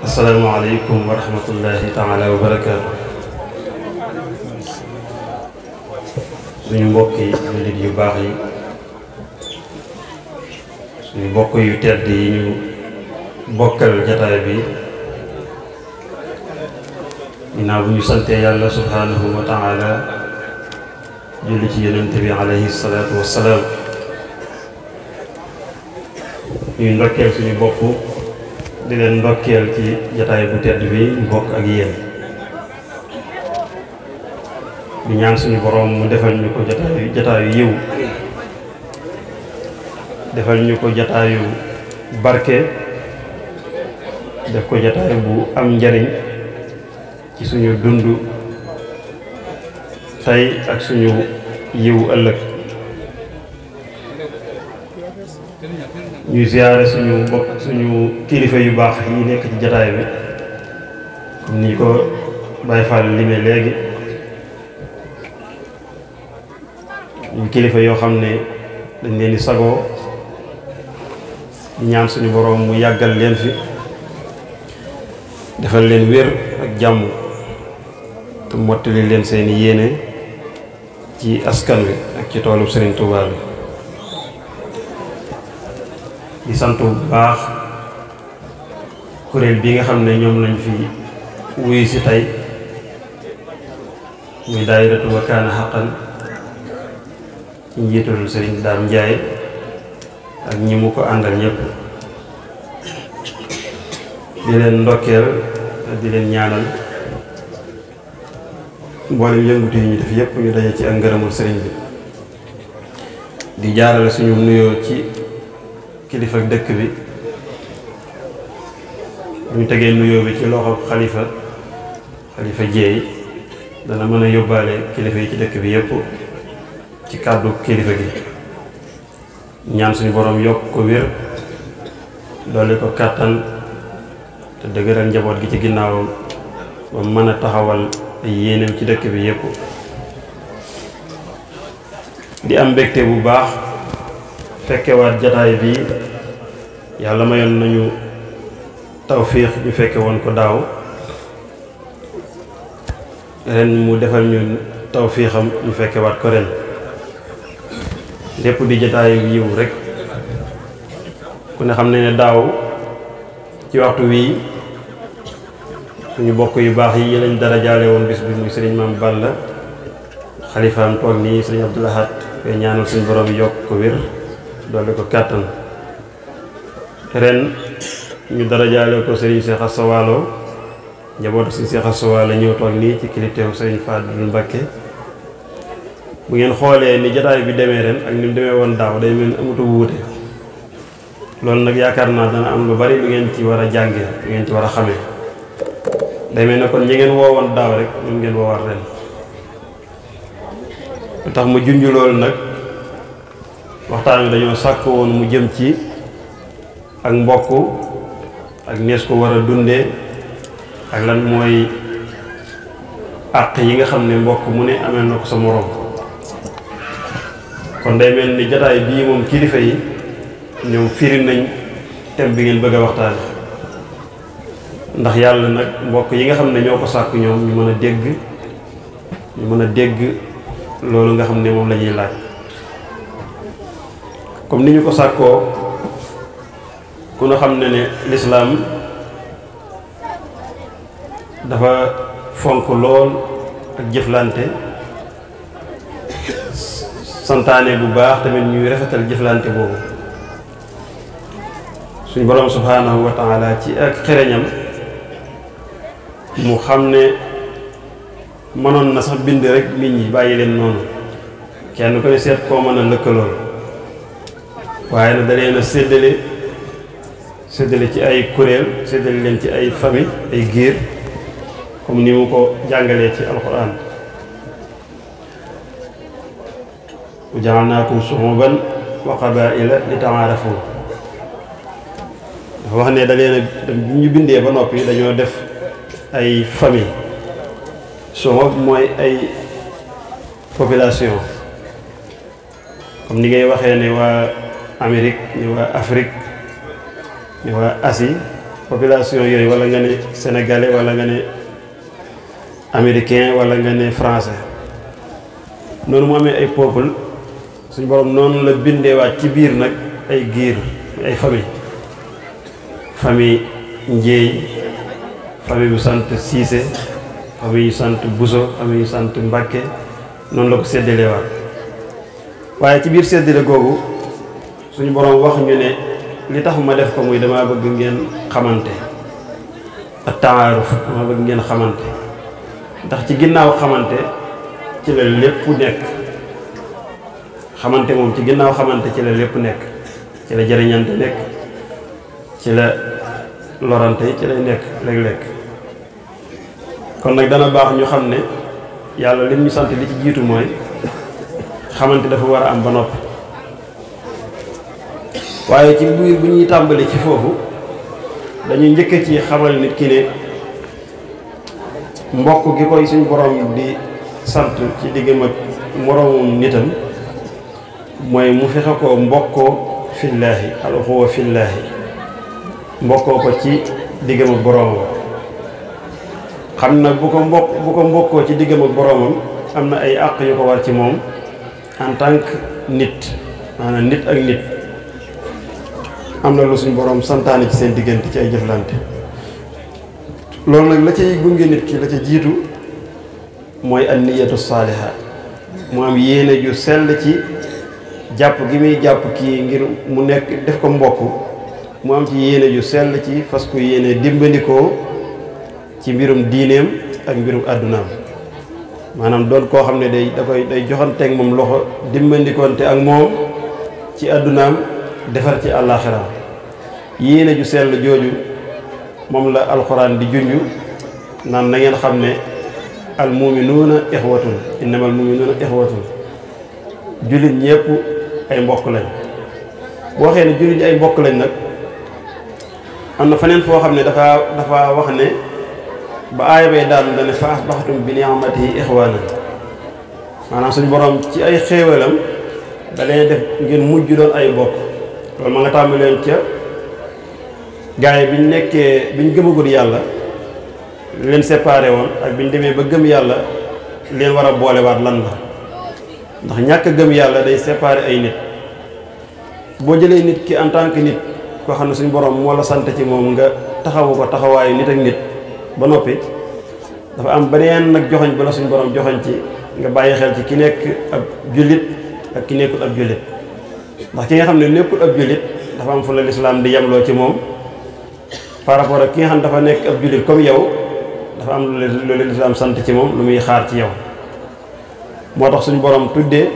asalaamaaleykum wa rahmatullahi taala wa barakaatu. suñu mbokk yi jullit yu baax yi, suñu mbokk yu tedd yi ñu bokkal jataay bi, ginnaaw bu ñu santee yàlla subhanahu wa taala julli ci yonent bi alayhi salaatu wassalaam, ñuy ndokkeel suñu bopp di leen ndokkeel ci jataay bu tedd bi ñu bokk ak yéen, di ñaan suñu boroom mu defal ñu ko jataayu yiw, defal ñu ko jataayu barke, def ko jataay bu am njariñ ci suñu dund tey ak suñu yiw ëllëg. ñuy ziyaare suñu bopp suñu kilifa yu baax yi nekk ci jataay bi, comme ni ko Baye Fall limee léegi, ñu kilifa yoo xam ne dañ leen di sagoo, di ñaan suñu boroom mu yàggal leen fi, defal leen wér ak jàmm, te mottali leen seeni yéene ci askan wi ak ci toolu Serigne Touba bi. di sant bu baax kuréel bi nga xam ne ñoom lañ fi wuyu si tey, muy daayiratu wa kaana xaqan ci njiitul Serigne Dame Ndiaye ak ñi mu ko àndal ñëpp, di leen ndokkeel di leen ñaanal mboolem yëngutu yi ñu def yëpp ñu daje ci ak ngërëmul sëriñ bi. di jaarale suñu nuyoo ci kilifa dëkk bi, ñu tegee nuyoo bi ci loxo xalifa jeey dana mën a yóbbaale kilifa yi ci dëkk bi yëpp ci kàddu kilifa gi. ñaan suñu borom yokk ko wér, doole ko kàttan, te dëgëral njaboot gi ci ginnaawam ba mën a taxawal ay yéeneem ci dëkk bi yëpp. di am mbégte bu baax fekkewaat jataay bi, yàlla mayoon nañu tawfiix ñu fekke woon ko daaw, ren mu defal ñu tawfiixam ñu fekkewaat ko ren. lépp di jataayu yiw rek. ku ne xam ne daaw ci waxtu wii suñu bokk yu baax yi lañ dara jaale woon bis bi muy sëriñ Maam Balla, xalifaam toog nii sëriñ Abdou Lahad, koy ñaanal suñu borom yokk ko wér doole ko kàttan. ren ñu dara jaale ko sëriñ Cheikh Assawalo, njabootu sëriñ Cheikh Assawalo ñëw toog nii ci kilifteefu sëriñ Fadil Mbacke. bu ngeen xoolee ni jataay bi demee ren ak ni mu demee woon daaw day mel ni amutu wuute. loolu nag yaakaar naa dana am lu bari lu ngeen ci war a jànge, lu ngeen ci war a xamee. day mel ne kon ñi ngeen woowoon daaw rek ñun ngeen woowaat ren. lu tax mu junj loolu nag, waxtaan wi dañoo sàkk woon mu jëm ci ak mbokk ak nees ko war a dundee, ak lan mooy àq yi nga xam ne mbokk mu ne amee na ko sa moroom. kon day mel ni jataay bii moom kilifa yi ñoom firi nañ thème bi ngeen bëgg a waxtaane, ndax yàlla nag mbokk yi nga xam ne ñoo ko sàkk ñoom ñu mën a dégg loolu nga xam ne moom la ñuy laaj. comme ni ñu ko sàkkoo, ku ñu xam ne lislaam dafa fonk lool ak jëflante, santaane bu baax tamit ñuy rafetal jëflante boobu. suñu borom subhanahu wa taala ci ak xereñam mu xam ne mënoon na sax bind rek nit ñi bàyyi leen noonu, kenn ko ne seet koo mën a lëkkalool, waaye nag da leen a séddale ci ay kuréel, séddale leen ci ay famille, ay giir, comme ni mu ko jàngalee ci alquran. wa ja'alnaakum shu'uban wa qabaa'ila li ta'aarafu. dafa wax ne da leen a ñu bindee ba noppi dañoo def ay famille. shu'ub mooy ay population, comme ni ngay waxee ne waa Amérique, ni waa Afrique, ñu waa Asie population yooyu wala nga ne sénégalais wala nga ne américain wala nga ne français noonu mu amee ay peuple suñu borom noonu la bindeewaat ci biir nag ay giir ay famille Njéey famille bu sant Siise famille yu sant Buso famille yu sant Mbàkke noonu la ko séddalewaat waaye ci biir séddale googu suñu borom wax ñu ne li tax ma def ko muy dama bëgg ngeen xamante ak taaruf dama bëgg ngeen xamante ndax ci ginnaaw xamante ci la lépp nekk xamante moom ci ginnaaw xamante ci la lépp nekk ci la jëriñante nekk ci la lorante ci lay nekk léeg-léeg kon nag dana baax ñu xam ne yàlla lim ñu sant li ci jiitu mooy xamante dafa war a am ba noppi waaye ci biir bu ñuy tàmbali ci foofu dañuy njëkk ci xamal nit ki ne mbokk gi koy suñ borom di sant ci diggam ak moroomum nitam mooy mu fexe ko mbokkoo fillaahi al uxuwa fillaahi mbokkoo ko ci diggam ak boroomam xam na bu ko mbokkoo ci diggam ak boroomam am na ay àq yu ko war ci moom en tant que nit maanaam nit ak nit am na lu suñ boroom santaane ci seen diggante ci ay jëflante loolu nag la cay gunge nit ki la ca jiitu mooy an niyatu saaliha mu am yéene ju sell ci jàpp gi muy jàpp kii ngir mu nekk def ko mbokk mu am ci yéene ju sell ci fas ku yéene dimbandikoo ci mbirum diineem ak mbirum àddunaam maanaam doon koo xam ne day joxanteeg moom loxo dimbandikoonte ak moom ci àddunaam defar ci àllaaxiraam yéene ju sell jooju moom la alxuraan di junj naan na ngeen xam ne al muminuuna ixwatun innamal muminuuna ixwatun jullit ñépp ay mbokk lañ boo waxee ne jullit ñi ay mbokk lañ nag am na feneen foo xam ne dafa wax ne ba aaya bay daal dane fa asbaxtum bi ni'matihi ixwaanan maanaam suñu borom ci ay xéewalam da leen def ngeen mujj doon ay mbokk loolu ma nga tàmbaleen ca gaa yi biñ nekkee biñ gëmagul yàlla leen séparé woon ak biñ demee ba gëm yàlla leen war a boolewaat lan la ndax ñàkk a gëm yàlla day séparé ay nit boo jëlee nit ki en tant que nit koo xam ne suñu borom moo la sant ci moom nga taxawu ko taxawaayu nit ak nit ba noppi dafa am beneen nag joxoñ ba la suñu borom joxoñ ci nga bàyyi xel ci ki nekk ab jullit ak ki nekkul ab jullit ndax ki nga xam ne nekkul ab jullit dafa am fu la lislaam di yemloo ci moom par rapport ak ki nga xam ne dafa nekk ab jullit comme yow dafa am loolu lislaam sant ci moom lu muy xaar ci yow moo tax suñu borom tuddee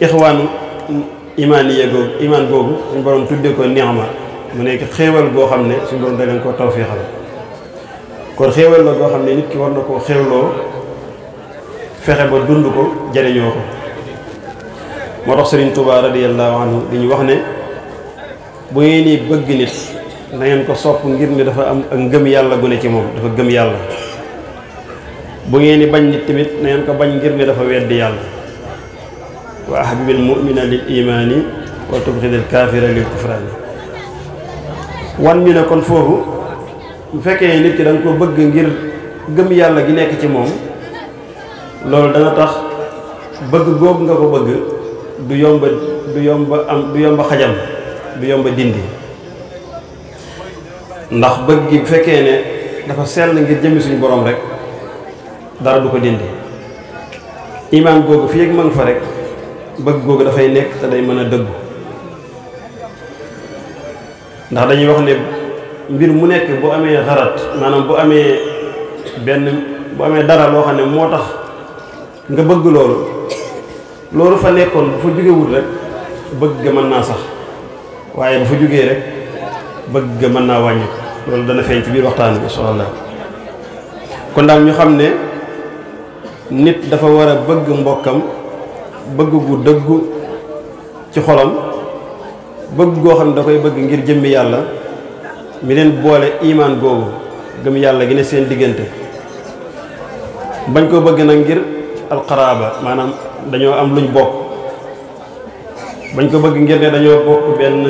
ixwaanu imaaniya googu imaan googu suñu borom tuddee ko ni'ma mu nekk xéewal goo xam ne suñu borom da leen ko tawfiixal kon xéewal la goo xam ne nit ki war na koo xéewloo fexe ba dund ko jariñoo ko moo tax Sëriñ Tuubaa radiyallahu anhu di ñu wax ne bu ngeen ni bëgg nit na ngeen ko sopp ngir ne dafa am ak ngëm yàlla gu ne ci moom dafa gëm yàlla bu ngeen ni bañ nit tamit na ngeen ko bañ ngir ne dafa weddi yàlla wa ahbibil mu'mina lil imaani wa tubxidil kaafira lil kufraani wan ñu ne kon foofu bu fekkee nit ki da nga ko bëgg ngir gëm yàlla gi nekk ci moom loolu dana tax bëgg googu nga ko bëgg du yomba xajam du yomba dindi ndax bëgg gi bu fekkee ne dafa sell ngir jëmmi suñu borom rek dara du ko dindi imaan googu fii ak ma nga fa rek bëgg googu dafay nekk te day mën a dëggu ndax dañuy wax ne mbir mu nekk bu amee xarat maanaam bu amee dara loo xam ne moo tax nga bëgg loolu fa nekkoon bu fa jógewul rek bëgg ga mën naa sax waaye bu fa jógee rek bëgg ga mën naa wàññi loolu dana feeñ ci biir waxtaan bi insha Allah kon daal ñu xam ne nit dafa war a bëgg mbokkam bëgg gu dëggu ci xolam bëgg goo xam ne da koy bëgg ngir jëmmi yàlla mi leen boole imaan googu gëm yàlla gi ne seen diggante bañ koo bëgg nag ngir alxaraaba maanaam dañoo am luñ bokk bañ ko bëgg ngir ne dañoo bokk benn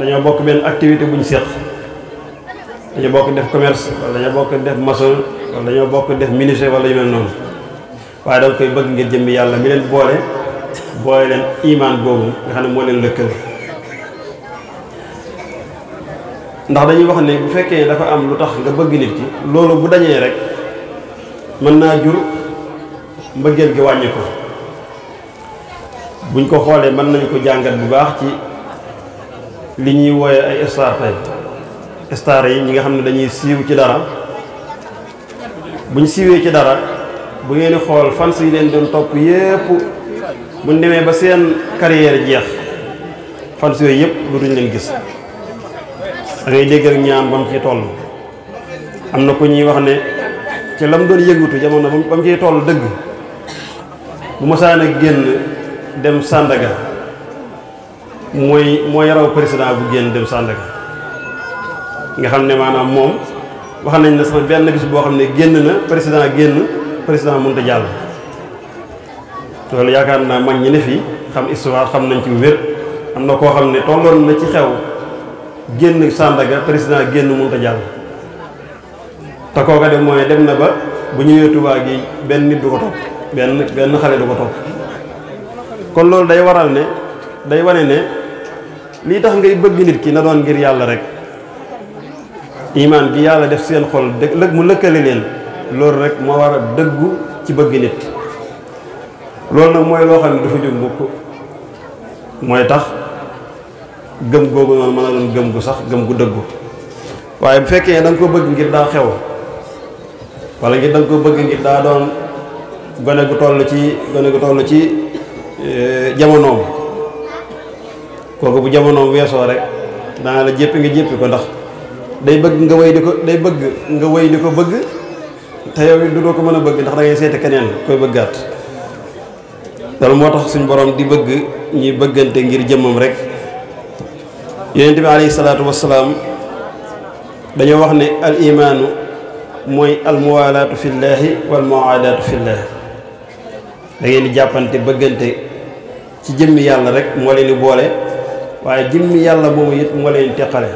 dañoo bokk benn activité bu ñu seq dañoo bokk def commerce wala dañoo bokk def maçon wala dañoo bokk def menuisier wala yu mel noonu waaye danga koy bëgg ngir jëmmi yàlla mi leen boole leen imaan boobu nga xam ne moo leen lëkkal ndax dañuy wax ne bu fekkee dafa am lu tax nga bëgg nit ki loolu bu dañee rek mën naa jur mbëggeel gi wàññi ko buñ ko xoolee mën nañ ko jàngat bu baax ci li ñuy wooye ay star tey star yi ñi nga xam ne dañuy siiw ci dara buñ siiwee ci dara bu ngeen di xool fans yi leen doon topp yépp buñ demee ba seen carrière jeex fans yooyu yépp lu duñ leen gis da ngay dégg ak ñaan ba mu ciy toll am na ku ñuy wax ne ci lam doon yëgutu jamono ba mu ciy toll dëgg bu mosaan a génn dem Sandaga mooy raw président bu génn dem Sandaga nga xam ne maanaam moom wax nañ ne sama benn bis boo xam ne génn na président mënut a jàll loolu yaakaar naa mag ñi ne fii xam histoire xam nañ ci wér am na koo xam ne tolloon na ci xew génn Sandaga président génn mënut a jàll te kooka dem mooy dem na ba bu ñëwee Touba gi benn nit du ko topp benn xale du ko topp kon loolu day waral ne day wane ne lii tax ngay bëgg nit ki na doon ngir yàlla rek imaan gi yàlla def seen xol mu lëkkale leen loolu rek moo war a dëggu ci bëgg nit loolu nag mooy loo xam ne dafa jóg mukk mooy tax gëm googu noonu mën a doon gëm gu sax gëm gu dëggu waaye bu fekkee da nga ko bëgg ngir daa xew wala ngir da nga ko bëgg ngir daa doon gone gu toll ci jamonoom kooku bu jamonoom weesoo rek dana la jéppi nga jéppi ko ndax day bëgg nga wéy di ko bëgg te yow it du doo ko mën a bëgg ndax da ngay seeti keneen koy bëggaat loolu moo tax suñ borom di bëgg ñuy bëggante ngir jëmmam rek yonent bi alayhi salaatu wassalaam dañoo wax ne al imaanu mooy al muwaalaatu fillaahi wal muaadaatu fillaahi da ngeen di jàppante bëggante ci jëmmi yàlla rek moo leen di boole waaye jëmmi yàlla moomu it moo leen teqale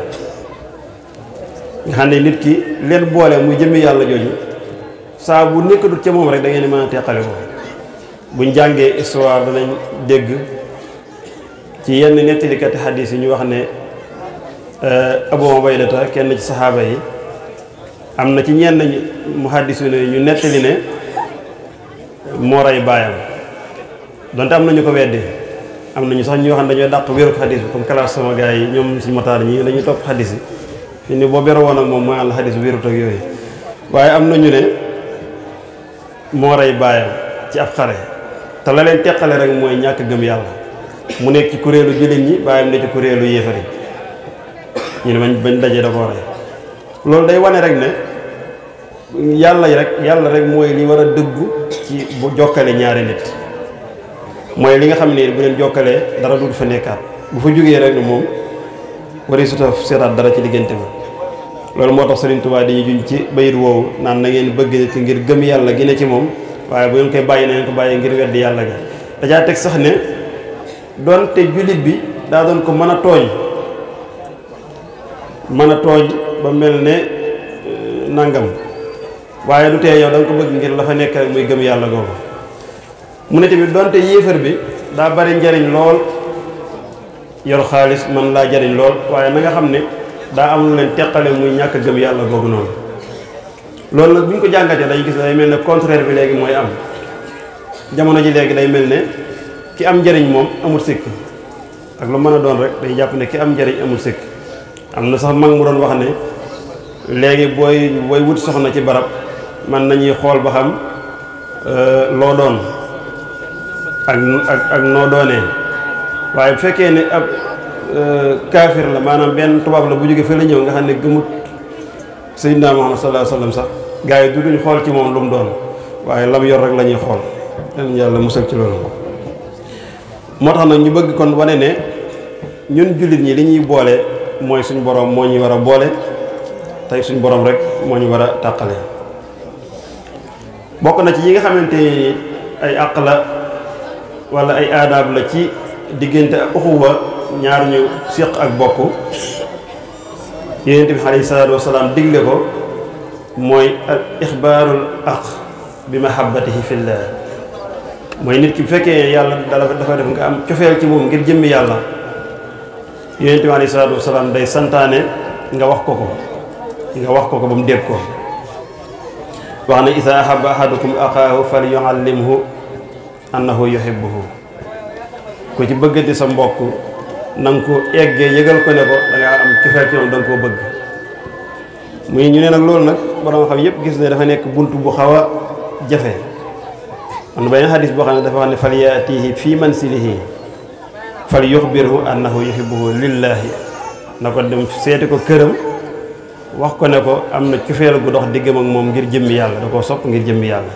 nga xam ne nit ki leen boole muy jëmmi yàlla jooju saa bu nekkatul ca moom rek da ngeen di mën a teqale ko buñ jàngee histoire danañ dégg ci yenn nettalikati xadiis yi ñu wax ne Abu Ubaydata kenn ci saxaaba yi am na ci ñenn muhaddisuun ñu nettali ne moo rey baayam donte am na ñu ko weddi am na ñu sax ñu wax ne dañoo dàq wéru xadiis bi comme classe sama gars yi ñoom suñu motaar ñi dañuy topp xadiis yi fi ni boo bero woon ak moom mooy àll xadiis wérut ak yooyu waaye am na ñu ne moo rey baayam ci ab xare te la leen teqale rek mooy ñàkk gëm yàlla mu nekk ci kuréelu jullit ñi baayam ne ci kuréelu yéefar yi ñu ne bañ dajee da koo rey loolu day wane rek ne yàlla rek mooy li war a dëggu ci bu jokkale ñaari nit mooy li nga xam ne bu leen jokkalee dara du fa nekkaat bu fa jógee rek ne moom wari suta seetaat dara ci diggante ma loolu moo tax Sëriñ Tuubaa dañuy juñ ci bayit woowu naan na ngeen bëgg nit ngir gëm yàlla gi ne ci moom waaye bu ngeen koy bàyyi na ngeen ko bàyyi ngir weddi yàlla ga dajaa teg sax ne doonte jullit bi daa doon ko mën a tooñ ba mel ne nangam waaye du tee yow da nga ko bëgg ngir la fa nekk rek muy gëm yàlla googu mu ne tamit doonte yéefar bi daa bari njariñ lool yor xaalis man laa jariñ lool waaye na nga xam ne daa am lu leen teqale muy ñàkk gëm yàlla googu noonu loolu nag bu ñu ko jàngatee day gis day mel ne contraire bi léegi mooy am jamono ji léegi day mel ne ki am njariñ moom amul sikk ak lu mën a doon rek day jàpp ne ki am njariñ amul sikk am na sax mag mu doon wax ne léegi booy wut soxna ci barab man nañuy xool ba xam loo doon ak noo doonee waaye bu fekkee ne ab kaafir la maanaam benn tubaab la bu jógee fa la ñëw nga xam ne gëmut Seydina Muhammad sallallahu alayhi wa sallam sax gars yi du duñ xool ci moom lu mu doon waaye lam yor rek la ñuy xool len yàlla musal ci loolu moo tax nag ñu bëgg kon wane ne ñun jullit ñi li ñuy boole mooy suñ borom moo ñu war a boole tey suñ borom rek moo ñu war a tàqale bokk na ci yi nga xamante ni ay àq la wala ay aadaab la ci diggante ak uxuwa ñaar ñu séq ak bokk yonent bi alayhi salaatu wasalaam digle ko mooy al ixbaarul aq bi mahabbatihi fillah mooy nit ki bu fekkee yàlla dafa def nga am cofeel ci moom ngir jëmmi yàlla yonent bi alayhi salaatu wasalaam day santaane nga wax ko ba mu dégg ko wax na isa ahaba ahadukum aqaahu falyuallimhu annahu yuhibbuhu ku ci bëggati sa mbokk na nga ko eggee yëgal ko ne ko da ngaa am cofeel ci moom da nga koo bëgg muy ñu ne nag loolu nag borom xam yëpp gis ne dafa nekk bunt bu xaw a jafe am na benn xadis boo xam ne dafa wax ne fal yaatihi fii mansilihi fal yuxbirhu annahu yuhibbuhu lillahi na ko dem seeti ko këram wax ko ne ko am na cofeel gu dox diggam ak moom ngir jëmmi yàlla da koo sopp ngir jëmmi yàlla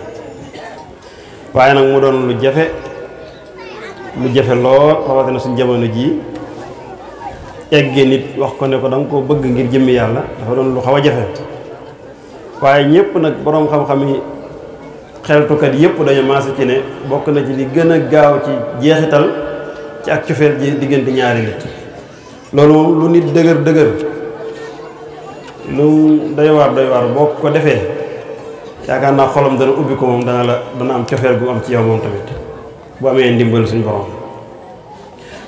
waaye nag mu doon lu jafe lool rawatina suñ jamono jii eggee nit wax ko ne ko da nga koo bëgg ngir jëmmi yàlla dafa doon lu xaw a jafe waaye ñëpp nag boroom xam-xam yi xeltukat yëpp dañu maase ci ne bokk na ci li gën a gaaw ci jeexital ci ak cofeel ji diggante ñaari nit loolu moom lu nit dëgër lu doy waar boo ko defee yaakaar naa xolam dana ubbi ko moom dana am cofeel gu am ci yow moom tamit bu amee ndimbal suñ borom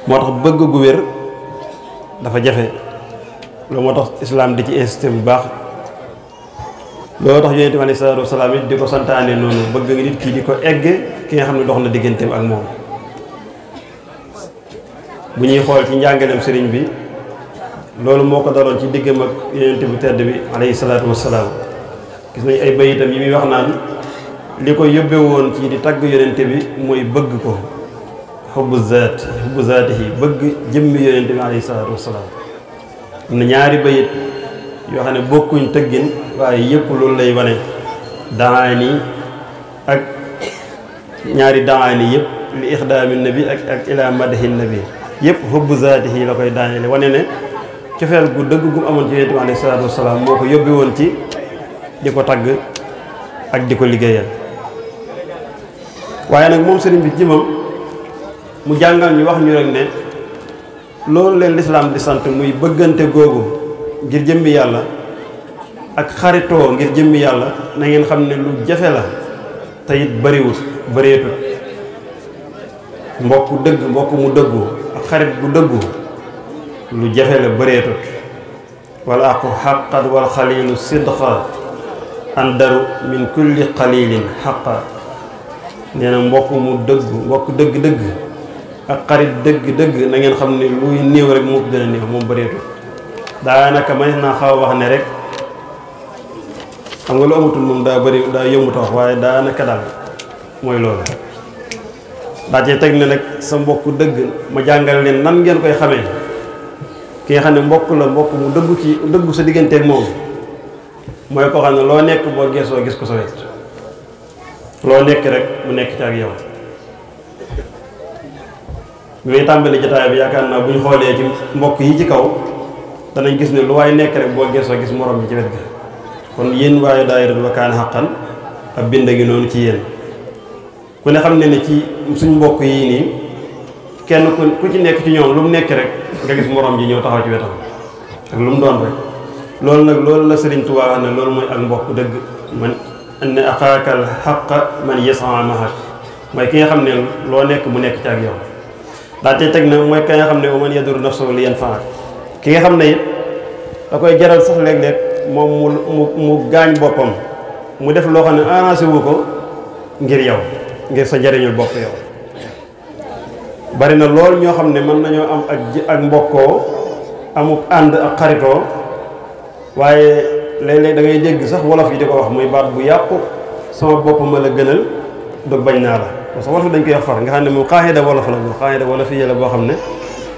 moo tax bëgg gu wér dafa jafe loolu moo tax islaam di ci insisté bu baax loolu tax yonent bi alayhi salaatu wasalaam it di ko santaane noonu bëgg nga nit kii di ko egge ki nga xam ne dox na digganteem ak moom bu ñuy xool ci njàngaleem sëriñ bi loolu moo ko daloon ci diggam ak yonent bu tedd bi alayhi salaatu wasalaam gis nañ ay bayitam yi muy wax naan li ko yóbbe woon ci di tagg yonent bi mooy bëgg ko xubbu zaatihi bëgg jëmmi yonent bi alayhi salaatu wasalaam am na ñaari bayit yoo xam ne bokkuñ tëggin waaye yëpp loolu lay wane daani ak ñaari daani yëpp li ixdaami nabi ak ila madahi nabi yëpp xubbu zaatihi la koy daanele wane ne cofeel gu dëgg gu amoon ci yonent bi alayhi salaatu wasalaam moo ko yóbbe woon ci di ko tagg ak di ko liggéeyal waaye nag moom sëriñ bi jëmam mu jàngal ñu wax ñu rek ne loolu leen lislaam di sant muy bëggante googu ngir jëmmi yàlla ak xaritoo ngir jëmmi yàlla na ngeen xam ne lu jafe la te it bëreetut mbokk mu dëggu ak xarit bu dëggu lu jafe la bëreetut wala aqu xaqat wal xalilu sidqa andaru min kulli qalilin xaqa nee na mbokk dëgg-dëgg ak xarit dëgg na ngeen xam ne luy néew rek moo ko gën a néew moom bëreetut daanaka may naa xaw a wax ne rek xam nga lu amatul moom daa yëmbuta wax waaye daanaka daal mooy loolu daa cee teg ne nag sa mbokk dëgg ma jàngal leen nan ngeen koy xamee ki nga xam ne mbokk mu dëggu sa digganteeg moom mooy koo xam ne loo nekk boo geesoo gis ko sa wet loo nekk rek mu nekk ci ak yow bi may tàmbali jotaay bi yaakaar naa bu ñu xoolee ci mbokk yi ci kaw danañ gis ne lu waay nekk rek boo geesoo gis morom bi ci wet ga kon yéen waaye daayira Wakana Haqqan ab bind gi noonu ci yéen ku ne xam ne ne ci suñ mbokk yi nii kenn ku ci nekk ci ñoom lu mu nekk rek nga gis morom ji ñëw taxaw ci wetam ak lu mu doon rek loolu la Sëriñ Tuubaa ne loolu mooy ak mbokk dëgg man ne axaakal xaqa man yasaa mahak mooy ki nga xam ne loo nekk mu nekk ci ak yow daa tey teg na mooy ki nga xam ne wa man yadur nafsahu li yanfaa ki nga xam ne it da koy jaral sax léeg-léeg moom mu gaañ boppam mu def loo xam ne arrangé wu ko ngir yow ngir sa njariñul bopp yow bari na lool ñoo xam ne mën nañoo am ak mbokkoo amuk ànd ak xaritoo waaye léeg-léeg da ngay dégg sax wolof yi di ko wax muy baat bu yàqu sama bopp ma la gënal du bañ naa la parce que wolof dañ koy wax far nga xam ne moom xaaxida wolof la moom xaaxida wolof yi la boo xam ne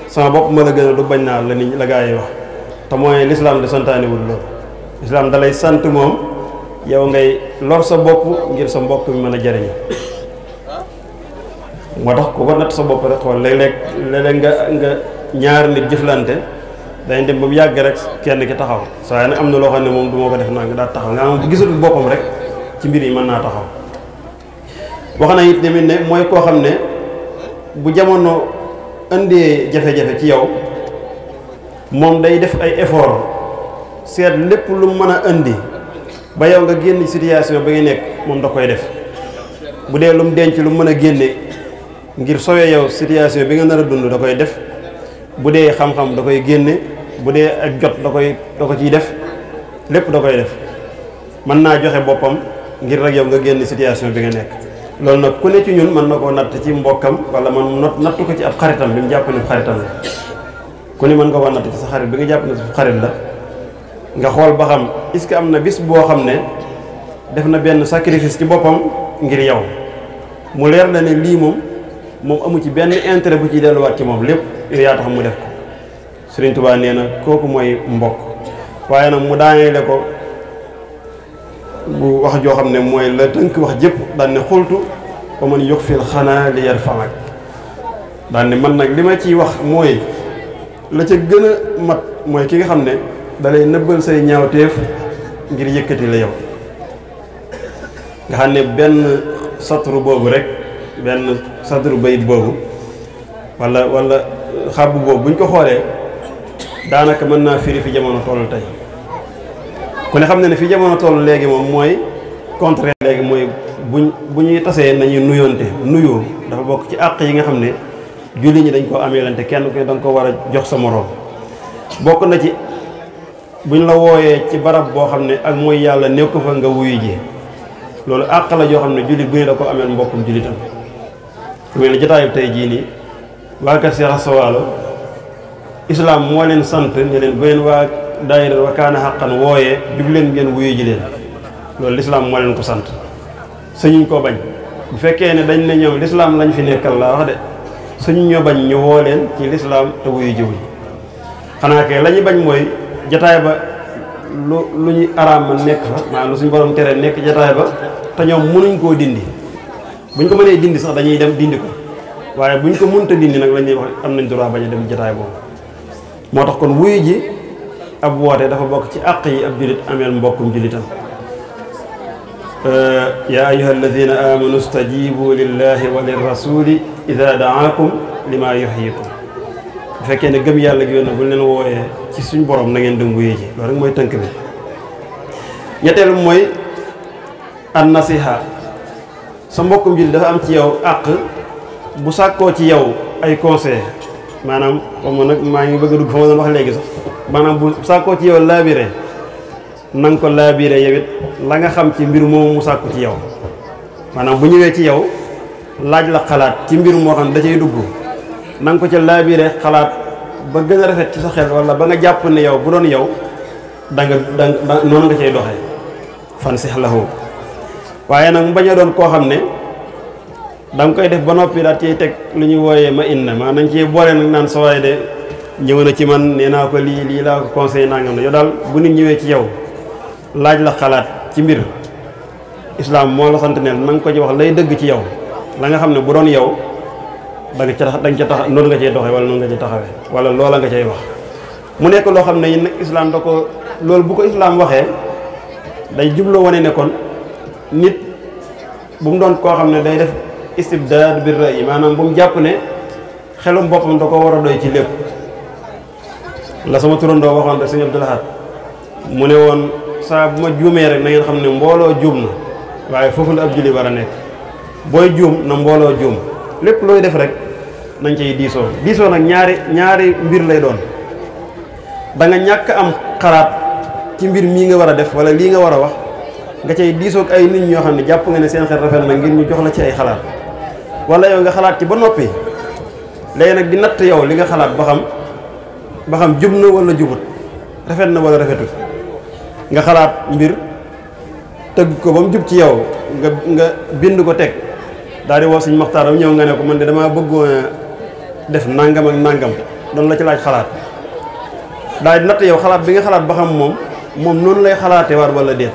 sama bopp ma la gënal du bañ naa la nit la gaa yi wax te mooy lislaam de santaaniwul loolu lislaam dalay sant moom yow ngay lor sa bopp ngir sa mbokk mi mën a jariñu moo tax ku ko natt sa bopp rek xool léeg-léeg nga ñaar nit jëflante dañ dem ba mu yàgg rek kenn ki taxaw saa nag am na loo xam ne moom du moo ko def naa nga daal taxaw nga am bu gisatul boppam rek ci mbir yi mën naa taxaw wax na it tamit ne mooy koo xam ne bu jamono indee jafe-jafe ci yow moom day def ay effort seet lépp lu mën a indi ba yow nga génn situation ba nga nekk moom da koy def bu dee lu mu denc lu mën a génne ngir sowee yow situation bi nga nar a dund da koy def bu dee xam-xam da koy génne bu dee ak jot da ko ciy def lépp da koy def mën naa joxe boppam ngir rek yow nga génn situation bi nga nekk. loolu nag ku ne ci ñun mën na koo natt ci mbokkam wala man nattu ko ci ab xaritam bi mu jàpp ne xaritam la ku ne mën nga koo natt ci sa xarit bi nga jàpp ne sa xarit la nga xool ba xam est-ce que am na bis boo xam ne def na benn sacrifice ci boppam ngir yow mu leer la ne lii moom amu ci benn intérêt bu ciy delluwaat ci moom lépp yaa tax mu def ko. Sëriñ Tuubaa nee na kooku mooy mbokk waaye nag mu daaneele ko bu wax joo xam ne mooy la tënk wax jëpp daan ne xultu ba man yokk fil xanaa li yar famak daan ne man nag li ma ciy wax mooy la ca gën a mat mooy ki nga xam ne dalay nëbbal say ñaawteef ngir yëkkati la yow nga xam ne benn satru boobu rek benn satru bayit boobu wala xàbbu boobu buñ ko xoolee daanaka mën naa firi fi jamono toll tey ku ne xam ne fi jamono toll léegi moom mooy contraire léegi mooy bu ñuy tasee nañuy nuyoonte nuyoo dafa bokk ci àq yi nga xam ne julli ñi dañ koo ameelante kenn ku ne danga ko war a jox sa moroom bokk na ci buñ la wooyee ci barab boo xam ne ak mooy yàlla nekk fa nga wuyu ji loolu àq la joo xam ne jullit bu ne da ko ameel mbokkum jullitam ku mel ne jotaayub tey jii nii waa kër Cheikh S.Saliou islaam moo leen sant ne leen bu leen waa daayira wa kaana xaqan wooyee jug leen ngeen wuyu ji leen loolu lislaam moo leen ko sant suñuñ ko bañ bu fekkee ne dañ ne ñoom lislaam lañ fi nekkal laa wax de suñu ñoo bañ ñu woo leen ci lislaam te wuyu jiwuñ xanaa kay la ñu bañ mooy jataay ba lu ñu araam ma nekk fa maanaam lu suñu borom tere nekk jataay ba te ñoom mënuñ koo dindi buñ ko mënee dindi sax dañuy dem dindi ko waaye buñ ko mënta dindi nag la ñuy wax am nañ droit bañ a dem jataay boobu moo tax kon wuyu ji ab woote dafa bokk ci àq yi ab jullit ameel mbokkum jullitam yaa ayyuha alladina amanu stajibu lillahi wa lirrasuli ida daakum lima yuhyikum bu fekkee ne gëm yàlla gi yoon na bu leen wooyee ci suñ borom na ngeen dem wuyu ji loolu rek mooy tënk bi ñetteelu mooy an nasiha sa mbokkum jullit dafa am ci yow àq bu sàkkoo ci yow ay conseil maanaam comme nag maa ngi bëgg a dugg fa ma doon wax léegi sax maanaam bu sàkkoo ci yow laabire na nga ko laabire yow it la nga xam ci mbir moomu mu sàkku ci yow maanaam bu ñëwee ci yow laaj la xalaat ci mbir moo xam ne da cay dugg na nga ko ca laabire xalaat ba gën a rafet ci sa xel wala ba nga jàpp ne yow bu doon yow da noonu nga cay doxee fan six lahu waaye nag mu bañ a doon koo xam ne da nga koy def ba noppi daal ciy teg lu ñuy wooyee ma inna maanaam nañ ciy boole nag naan sa waay de ñëw na ci man nee naa ko lii laa ko conseil nangam na yow daal bu nit ñëwee ci yow laaj la xalaat ci mbir islaam moo la sant ne na nga ko ci wax lay dëgg ci yow la nga xam ne bu doon yow da nga ca tax noonu nga cay doxee wala noonu nga cay taxawee wala loola nga cay wax mu nekk loo xam ne yi nag islaam da ko loolu bu ko islaam waxee day jubloo wane ne kon nit bu mu doon koo xam ne day def istibdaad bir ra'yi maanaam bu mu jàpp ne xelum boppam da ko war a doy ci lépp la sama turandoo waxoon rek sëñ Abdou Lahad mu ne woon saa bu ma juumee rek na ngeen xam ne mbooloo juum na waaye foofu la ab julli war a nekk booy juum na mbooloo juum lépp looy def rek nañ cay diisoo nag ñaari mbir lay doon da nga ñàkk am xalaat ci mbir mii nga war a def wala lii nga war a wax nga cay diisoog ay nit ñoo xam ne jàpp nga ne seen xel rafet na ngir ñu jox la ci ay xalaat wala yow nga xalaat ci ba noppi léegi nag di natt yow li nga xalaat ba xam jub na wala jubut rafet na wala rafetut nga xalaat mbir tëgg ko ba mu jub ci yow nga bind ko teg daal di woo suñ maxtaaram ñëw nga ne ko man de damaa bëggoon def nangam ak nangam doon la ci laaj xalaat daal di natt yow xalaat bi nga xalaat ba xam moom noonu lay xalaatee war wala déet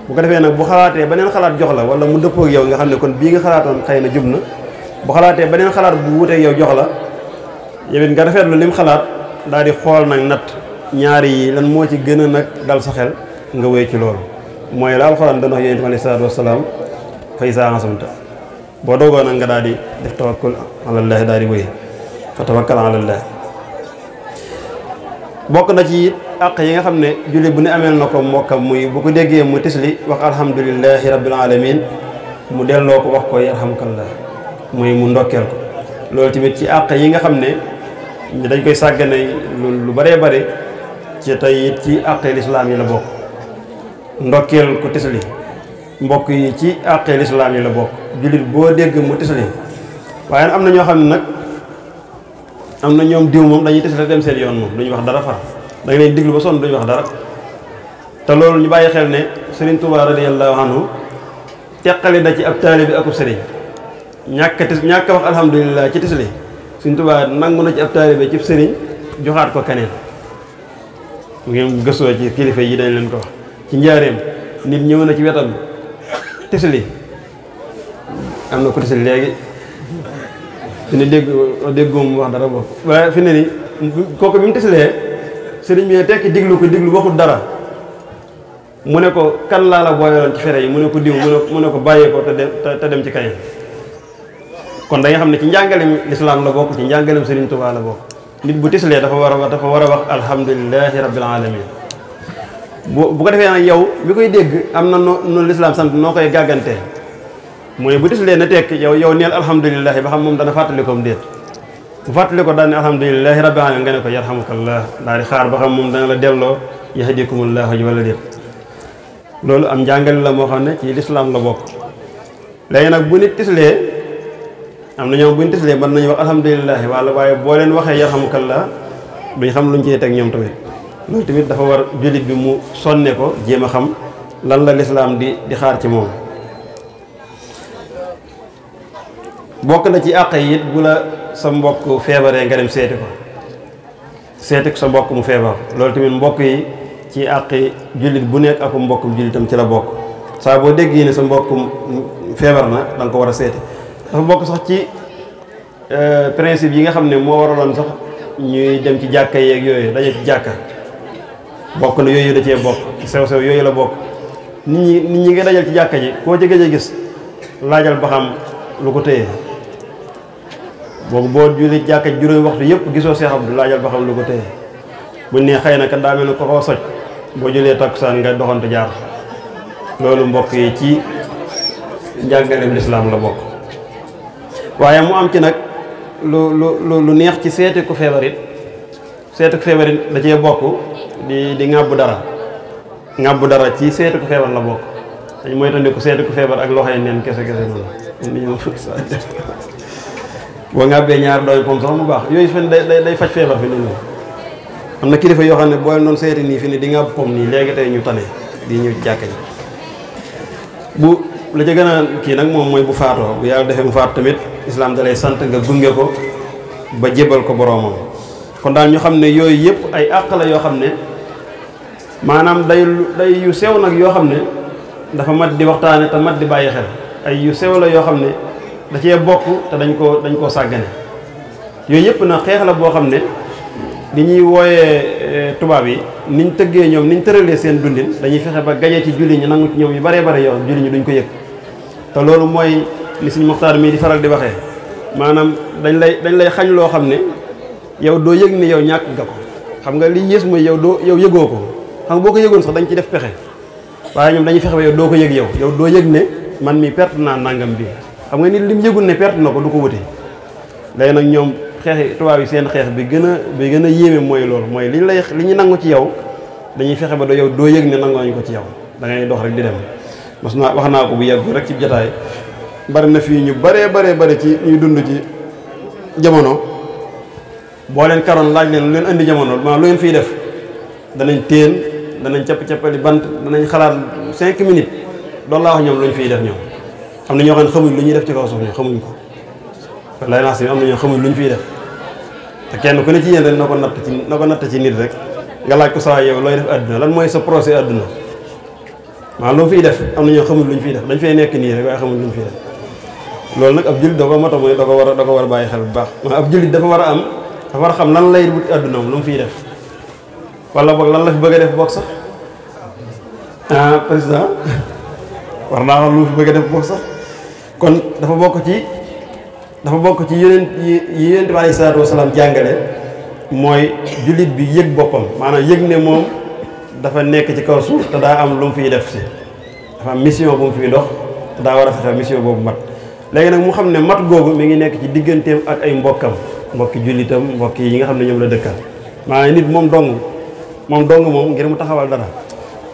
bu ko defee nag bu xalaatee beneen xalaat jox la wala mu dëppoo ak yow nga xam ne kon bii nga xalaatoon xëy na jub na bu xalaatee beneen xalaat bu wuteeg yow jox la yow it nga rafetlu lim xalaat daal di xool nag natt ñaari yi lan moo ci gën a nag dal sa xel nga wéy ci loolu mooy la alxuraan doon wax yonent bi alayhi salaatu wasalaam fa izaa azamta boo doogoo nag nga daal di def tawakkul alallaahi daal di wéy fa tawakkal ala Allah. bokk na ci àq yi nga xam ne jullit bu ne ameel na ko mbokkam muy bu ko déggee mu tisli wax alhamdulillahi rabbil alamin mu delloo ko wax ko yarhamukallah muy mu ndokkeel ko. loolu tamit ci àq yi nga xam ne dañ koy sàggane lu baree bare ci tey it ci àqee lislaam yi la bokk. ndokkeel ko tisli mbokk yi ci àqee lislaam yi la bokk. jullit boo dégg mu tisli waaye am na ñoo xam ne nag am na ñoom diw moom dañuy tisli dem seen yoon moom duñu wax dara far da nga leen diglu ba sonn duñu wax dara. te loolu ñu bàyyi xel ne Sëriñ Tuubaa radiyallahu anhu teqali na ci ab taalibe bi akub sëriñ ñàkk wax alhamdulilah ci tisli Sëriñ Tuubaa nangu na ci ab taalibe ci sëriñ joxaat ko keneen. mu ngeen gëstoo ci kilifa yi dañ leen ko wax ci njaareem nit ñëw na ci wetam tisli am na ko tisli léegi fi ne déggoom wax dara boobu waaye fi ne ni kooku bi mu tislee sëriñ bi ne tekki diglu ko diglu waxul dara mu ne ko kan laa la booyaloon ci fere yi mu ne ko diw mu ne ko bàyyee ko te dem ci keneen. kon da nga xam ne ci njàngalem lislaam la bokk ci njàngalem Sëriñ Tuubaa la bokk. nit bu tislee dafa war a wax alhamdulillahi rabbil alamin bu ko defee nag yow bi koy dégg am na noonu lislaam sant noo koy gàggantee mooy bu tislee na tekk yow neel alhamdulillahi ba xam moom dana fàttali ko déet. bu fàttali ko daal ne alhamdulillahi rabbil alamin nga ne ko yarhamukallah daal di xaar ba xam moom dana la delloo yahdikumullahu ji wala déet. loolu am njàngale la moo xam ne ci lislaam la bokk. léegi nag bu nit tislee am na ñoom bu ñu tislee mën nañu wax alhamdulilah waaye boo leen waxee yarhamukallah duñ xam luñ cee teg ñoom tamit. loolu tamit dafa war jullit bi mu sonne ko jéem a xam lan la lislaam di xaar ci moom. bokk na ci àq yi it bu la sa mbokk feebaree nga dem seeti ko sa mbokk mu feebar loolu tamit mbokk yi ci àqi jullit bu nekk ak mbokkum jullitam ci la bokk. saa boo déggee ne sa mbokkum feebar na da nga ko war a seeti. dafa bokk sax ci principe yi nga xam ne moo waraloon sax ñuy dem ci jàkka yeeg yooyu daje ci jàkka bokk na yooyu da cee bokk sew-sew yooyu la bokk. nit ñi nga dajal ci jàkka ji koo ci gëj a gis laajal ba xam lu ko téye boobu boo julli jàkka ji juróomi waxtu yëpp gisoo Seex Abdu laajal ba xam lu ko téye buñ ne xëy na kat daa mel ne ko koo soj boo jullee takkusaan nga doxantu jaar. loolu mbokk yi ci njàngaleem lislaam la bokk. waaye mu am ci nag lu neex ci seeti ku feebar it da cee bokk di ŋàbbu dara ci seeti ku feebar la bokk. dañ mooy tandiku seeti ku feebar ak loxoy neen kese noonu boo ŋàbbee ñaar dooy pom sax mu baax yooyu fen day faj feebar fi nit ñi. am na kilifa yoo xam ne boo doon seeti nii fi ni di ŋàbb pom nii léegi tey ñu tane di ñëw jàkka ji. bu la ca gën a kii nag moom mooy bu faatoo bu yàlla defee mu faatu tamit islaam da lay sant nga gunge ko ba jébal ko boroomam. kon daal ñu xam ne yooyu yëpp ay àq la yoo xam ne maanaam day yu sew nag yoo xam ne dafa mat di waxtaane te mat di bàyyi xel. ay yu sew la yoo xam ne da cee bokk te dañ koo sàggane. yooyu yëpp nag xeex la boo xam ne li ñuy wooyee tubaab yi niñ tëggee ñoom niñ tëralee seen dundin dañuy fexe ba gañe ci julli ñi nangu ci ñoom yu baree bare yow julli ñi duñ ko yëg. te loolu mooy li Sëriñ Muxtaar mii di faral di waxee maanaam dañ lay xañ loo xam ne yow doo yëg ne yow ñàkk nga ko. xam nga li yées mooy yow yëgoo ko xam nga boo ko yëgoon sax dañ ci def pexe waaye ñoom dañuy fexe ba yow doo ko yëg yow doo yëg ne man mi perte naa nangam bi. xam nga nit lim yëgul ne perte na ko du ko wute. léegi nag ñoom xeexi tubaab yi seen xeex bi gën a yéeme mooy loolu mooy li ñu nangu ci yow dañuy fexe ba yow doo yëg ne nangu nañ ko ci yow da ngay dox rek di dem. wax naa ko bu yàgg rek ci jotaay bari na fii ñu bare ci ñuy dund ci jamono boo leen karoon laaj leen lu leen indi jamono maanaam lu ngeen fiy def danañ téen danañ cappali bant danañ xalaat 5 minutes doon laa wax ñoom lu ñu fiy def ñoom. am na ñoo xam ne xamuñ lu ñuy def ci kaw suuf ñoom xamuñ ko lay naa si am na ñoo xamuñ lu ñu fiy def te kenn ku ne ci yéen rek na ko natt ci nit rek nga laaj ko saa yow looy def àdduna lan mooy sa procès àdduna maa loo fiy def am na ñoo xamul lu ñu fiy def dañ fay nekk nii rek waaye xamul lu ñu fiy def. loolu nag ab jullit da ko mata mooy da ko war a bàyyi xel bu baax maa ab jullit dafa war a xam lan lay wut àddunaam lu mu fiy def wala boog lan la fi bëgg a def boog sax président war naa xam lu mu fi bëgg a def boog sax kon dafa bokk ci dafa bokk ci yeneen yi Yonent bi alayhi salaatu wasalaam jàngale mooy jullit bi yëg boppam maanaam yëg ne moom dafa nekk ci kaw suuf te daa am lu mu fiy def si dafa am mission bu mu fiy dox te daa war a fexe mission boobu mat léegi nag mu xam ne mat googu mi ngi nekk ci digganteem ak ay mbokkam mbokki jullitam mbokk yi nga xam ne ñoom la dëkkal maanaam nit moom dong moom ngir mu taxawal dara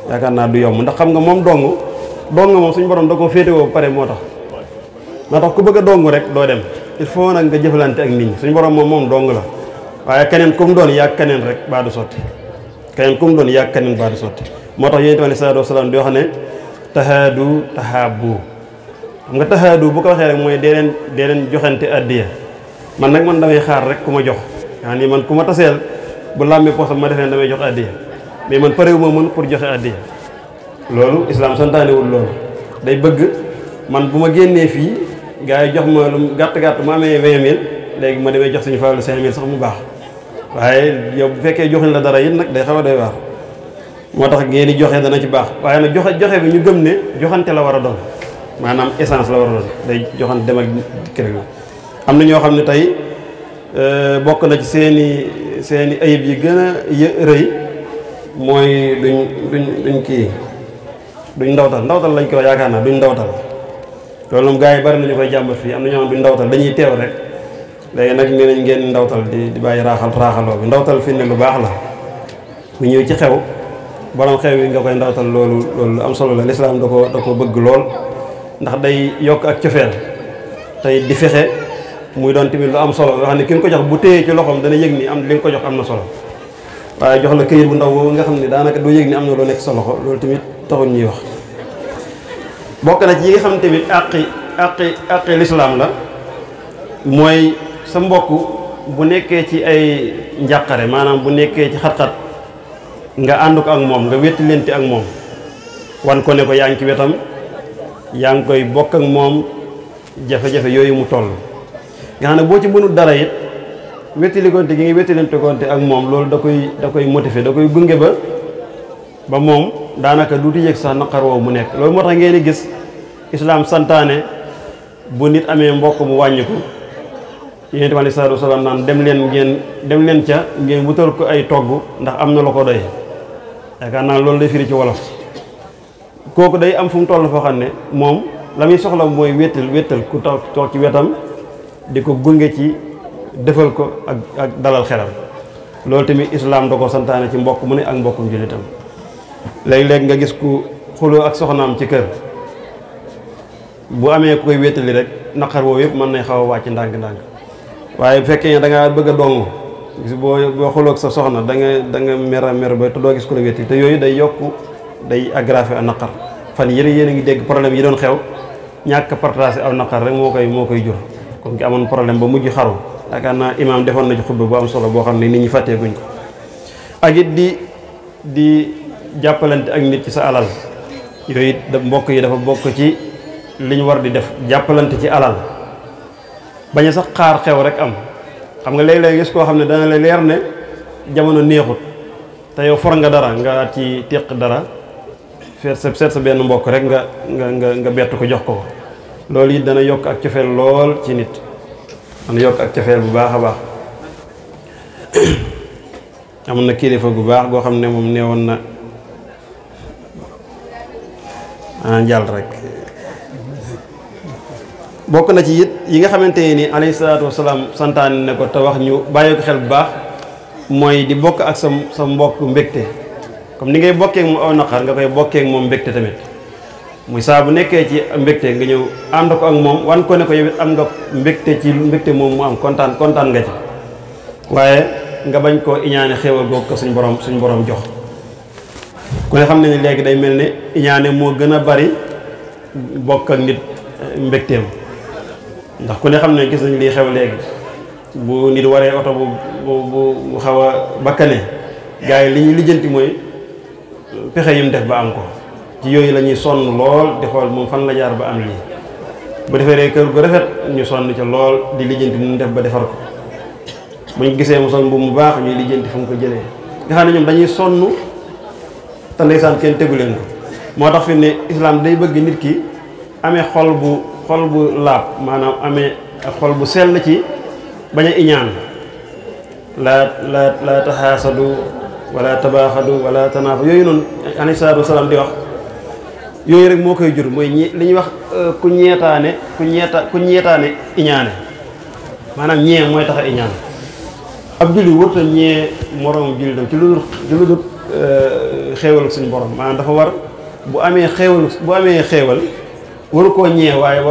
yaakaar naa du yomb ndax xam nga moom dong moom suñu borom da ko féetewoo ba pare moo tax ku bëgg a dong rek doo dem il faut nag nga jëflante ak nit ñi suñu borom moom dong la waaye keneen ku mu doon yàgg keneen rek baa du sotti moo tax Yonent bi sallallahu alayhi wa sallam di wax ne tahaadu tahaabu xam nga tahaadu bu ko waxee rek mooy dee leen joxante addiya man damay xaar rek ku ma jox yaa ni man ku ma taseel bu làmbee poosam ma defee damay jox addiya mais man parewu ma mën pour joxe addiya loolu islaam santaanewul loolu day bëgg man bu ma génnee fii gars yi jox ma lu gàtt mu amee 20 000 léegi ma demee jox suñu faalu 5 000 sax mu baax waaye yow bu fekkee joxuñ la dara it nag day xaw a doy waar moo tax ngeen di joxe dana ci baax waaye nag joxe bi ñu gëm ne joxante la war a doon maanaam essence la war a doon day joxante dem ak kër gi am na ñoo xam ne tey bokk na ci seeni ayib yi gën a rëy mooy duñ ndawtal lañ koy yaakaar naa duñ ndawtal loolu moom gars yi bari nañu koy jàmbat fii am na ñoo xam duñ ndawtal dañuy teew rek léegi nag nee nañ ngeen ndawtal di bàyyi raaxaloo bi ndawtal fi ne lu baax la bu ñëw ci xew borom xew yi nga koy ndawtal loolu am solo la lislaam da ko bëgg lool ndax day yokk ak cofeel tey di fexe muy doon tamit lu am solo nga xam ne ki nga ko jox bu téyee ci loxoom dana yëg ni li nga ko jox am na solo waaye jox la këyit bu ndaw boobu nga xam ne daanaka doo yëg ni am na loo nekk sa loxo loolu tamit taxul ñuy wax bokk na ci yi nga xam ne tamit àqi lislaam la mooy sa mbokk bu nekkee ci ay njàqare maanaam bu nekkee ci xat-xat nga ànd ko ak moom nga wetti lente ak moom wan ko ne ko yaa ngi ci wetam yaa ngi koy bokk ak moom jafe-jafe yooyu mu toll nga xam ne boo ci mënul dara it wettali gonte gi ngi wettali gonte ak moom loolu da koy motiver da koy gunge ba moom daanaka duuti yëg sax naqar woowu mu nekk loolu moo tax ngeen di gis islaam santaane bu nit amee mbokk mu wàññiku Yonent bi sallallahu alayhi wa sallam naan dem leen ca ngeen wutal ko ay togg ndax am na la ko doy yaakaar naa loolu day firi ci wolof kooku day am fu mu toll foo xam ne moom la muy soxla mooy wéttal ku toog ci wetam di ko gunge ci defal ko ak dalal xelam loolu tamit islaam da ko santaane ci mbokk mu ne ak mbokkum jullitam léeg-léeg nga gis ku xuloo ak soxnaam ci kër bu amee ku koy wéttali rek naqar woowu yëpp mën nay xaw a wàcc ndànk-ndànk waaye bu fekkee ne da ngaa bëgg a dong gis boo xuloo ak sa soxna da nga mer ba te doo gis ku la wéttali te yooyu day aggraver a naqar fan yéen a ngi dégg problème yi doon xew ñàkk partage aw naqar rek moo koy jur comme ki amoon problème ba mujj xaru yaakaar naa imaam defoon na ci xutba bu am solo boo xam ne nit ñi fàtteeguñ ko ak it di jàppalante ak nit ci sa alal yooyu mbokk yi dafa bokk ci li ñu war di def jàppalante ci alal bañ a sax xaar xew rek am xam nga léeg-léeg gis koo xam ne dana la leer ne jamono neexut te yow for nga dara nga ci téq dara seet sa benn mbokk rek nga bett ko jox ko loolu it dana yokk ak cofeel lool ci nit dana yokk ak cofeel bu baax a baax amoon na kilifa gu baax goo xam ne moom neewoon na jàll rek bokk na ci it yi nga xamante ni alayhi salaatu wasalaam santaane ne ko te wax ñu bàyyi ko xel bu baax mooy di bokk ak sa mbokk mbégte comme ni ngay bokkee ak moom aw naqar nga koy bokkee ak moom mbégte tamit muy saa bu nekkee ci mbégte nga ñëw ànd ko ak moom wan ko ne ko yow it am nga mbégte ci mbégte moom mu am kontaan nga ci waaye nga bañ koo iñaane xéewal googu ko suñ borom jox ku ne xam ne ni léegi day mel ne iñaane moo gën a bari bokk ak nit mbégteem ndax ku ne xam ne gis nañ lii xew léegi bu nit waree oto bu xaw a bakkane gars yi li ñuy lijjanti mooy pexe yim def ba am ko ci yooyu la ñuy sonn lool di xool moom fan la jaar ba am lii bu defee rek kër gu rafet ñu sonn ca lool di lijjanti nu def ba defar ko buñ gisee mu sol mbubb mu baax ñuy lijjanti fu mu ko jëlee nga xam ne ñoom dañuy sonn te ndeysaan kenn tegu leen ko moo tax fi ne islaam day bëgg nit ki amee xol bu laab maanaam amee ak xol bu sell ci bañ a iñaan la taxaasadu wala tabaaxadu wala tanaafa yooyu noonu alayhi salaatu wasalaam di wax yooyu rek moo koy jur mooy li ñuy wax ku ñeetaane iñaane maanaam ñee mooy tax a iñaan ab julli wërta ñee moroom julli dem ci lu dul xéewal suñu borom maanaam dafa war bu amee xéewal waru koo ñee waaye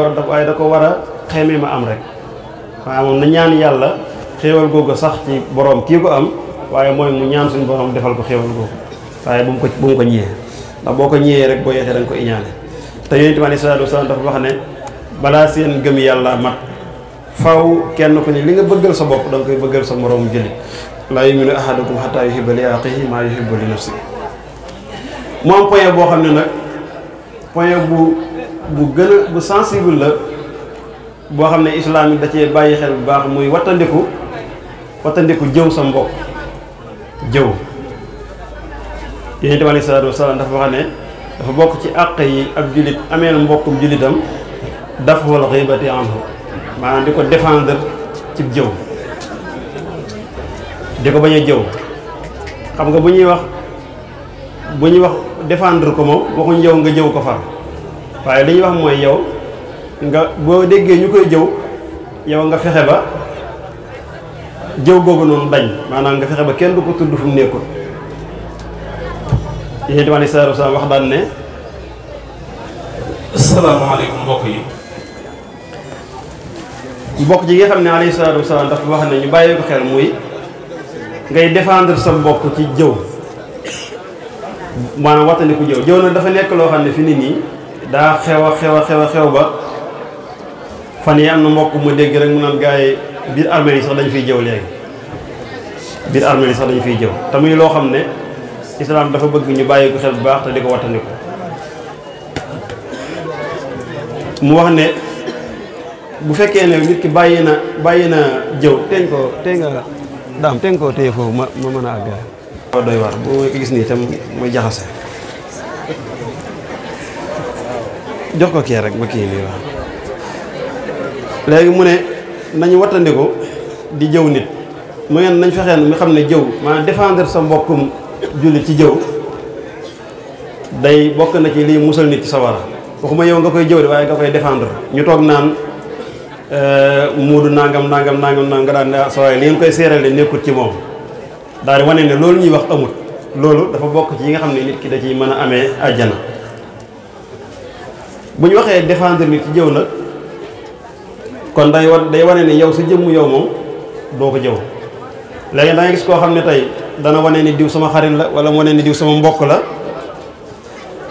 da ko war a xeemee ma am rek waaye moom na ñaan yàlla xéewal googu sax ci borom kii ko am waaye mooy mu ñaan suñu borom defal ko xéewal googu waaye bu mu ko ñee ndax boo ko ñëwee rek boo yeexee da nga ko iñaane te yonent bi alayhi salaatu wasalaam dafa wax ne balaa seen gëm yàlla mat faw kenn ku ne li nga bëggal sa bopp da nga koy bëggal sa moroomu jullit laa yuminu ahadukum hatta yuhibba li axiihi maa yuhibbu li nafsi mu am point boo xam ne nag point bu gën a bu sensible la boo xam ne islaam yi da cee bàyyi xel bu baax muy wattandiku jëw sa mbokk jëw yonent bi alayhi salaatu wasalaam dafa wax ne dafa bokk ci àq yi ab jullit ameel mbokkum jullitam dafwal xiibati anhu maanaam di ko défendre ci jëw di ko bañ a jëw xam nga bu ñuy wax défendre ko moom waxuñ yow nga jëw ko far waaye li ñuy wax mooy yow nga boo déggee ñu koy jëw yow nga fexe ba jëw googu noonu dañ maanaam nga fexe ba kenn du ko tudd fu mu nekkul yéen itam alayhi salaatu wasalaam wax daan ne asalaamaaleykum mbokk yi mbokk ji nga xam ne alayhi salaatu wasalaam dafa wax ne ñu bàyyi ko xel muy ngay défendre sa mbokk ci jëw maanaam wattandiku jëw nag dafa nekk loo xam ne fi nit ñi daa xew ba fan yi am na mbokk mu dégg rek mu naan gars yi biir armée yi sax dañu fiy jëw léegi biir armée yi sax dañu fiy jëw te muy loo xam ne islaam dafa bëgg ñu bàyyi ko xel bu baax te di ko wattandiku mu wax ne bu fekkee ne nit ki bàyyi na jëw teñ nga daam teñ koo téye foofu ma mën a àggaay waaw doy waar bu ma ko gis nii tam muy jaxase jox ko kii rek ma kii nii waaw léegi mu ne nañu wattandiku di jëw nit mu ngeen nañ fexeen mi xam ne jëw maanaam défendre sa mbokkum jullit ci jëw day bokk na ci lii musal nit ci sawara waxuma yow nga koy jëw de waaye nga koy défendre ñu toog naan muudu nangam nga daan ne sa waaye li ngeen koy seerale nekkut ci moom daal di wane ne loolu ñuy wax amut loolu dafa bokk ci yi nga xam ne nit ki da ciy mën a amee àjjana bu ñu waxee défendre nit ci jëw nag kon day wane ne yow sa jëmm yow moom doo ko jëw léegi da nga gis koo xam ne tey dana wane ni diw sama xarit la wala mu wane ni diw sama mbokk la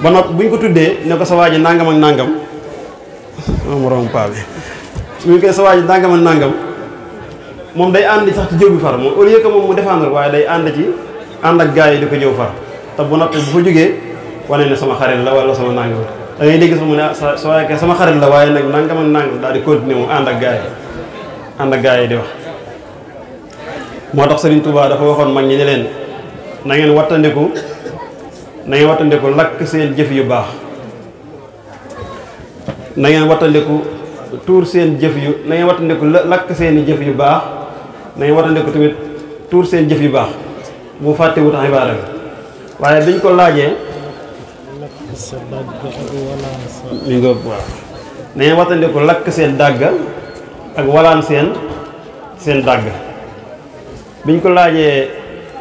ba noppi bu ñu ko tuddee ne ko sa waa ji nangam ak nangam moroom paa bi bu ñu koy sa waa ji nangam ak nangam moom day ànd sax ci jëw bi far moom au lieu que moom mu défendre waaye day ànd ak gars yi di ko jëw far te bu noppi bu fa jógee wane ne sama xarit la wala sama nangam da ngay dégg sax mu ne sa waaye kay sama xarit la waaye nag nangam ak nangam daal di continuer moom ànd ak gars yi di wax. moo tax Serigne Touba dafa waxoon mag ñi ne leen na ngeen wattandiku lakk seen jëf yu baax na ngeen wattandiku tuur seen jëf yu na ngeen wattandiku lakk seeni jëf yu baax na ngeen wattandiku tamit tuur seen jëf yu baax bu fàtte wut xibaar bi waaye biñ ko laajee mi nga waaw na ngeen wattandiku lakk seen dàgg ak walaan seen dàgg biñ ko laajee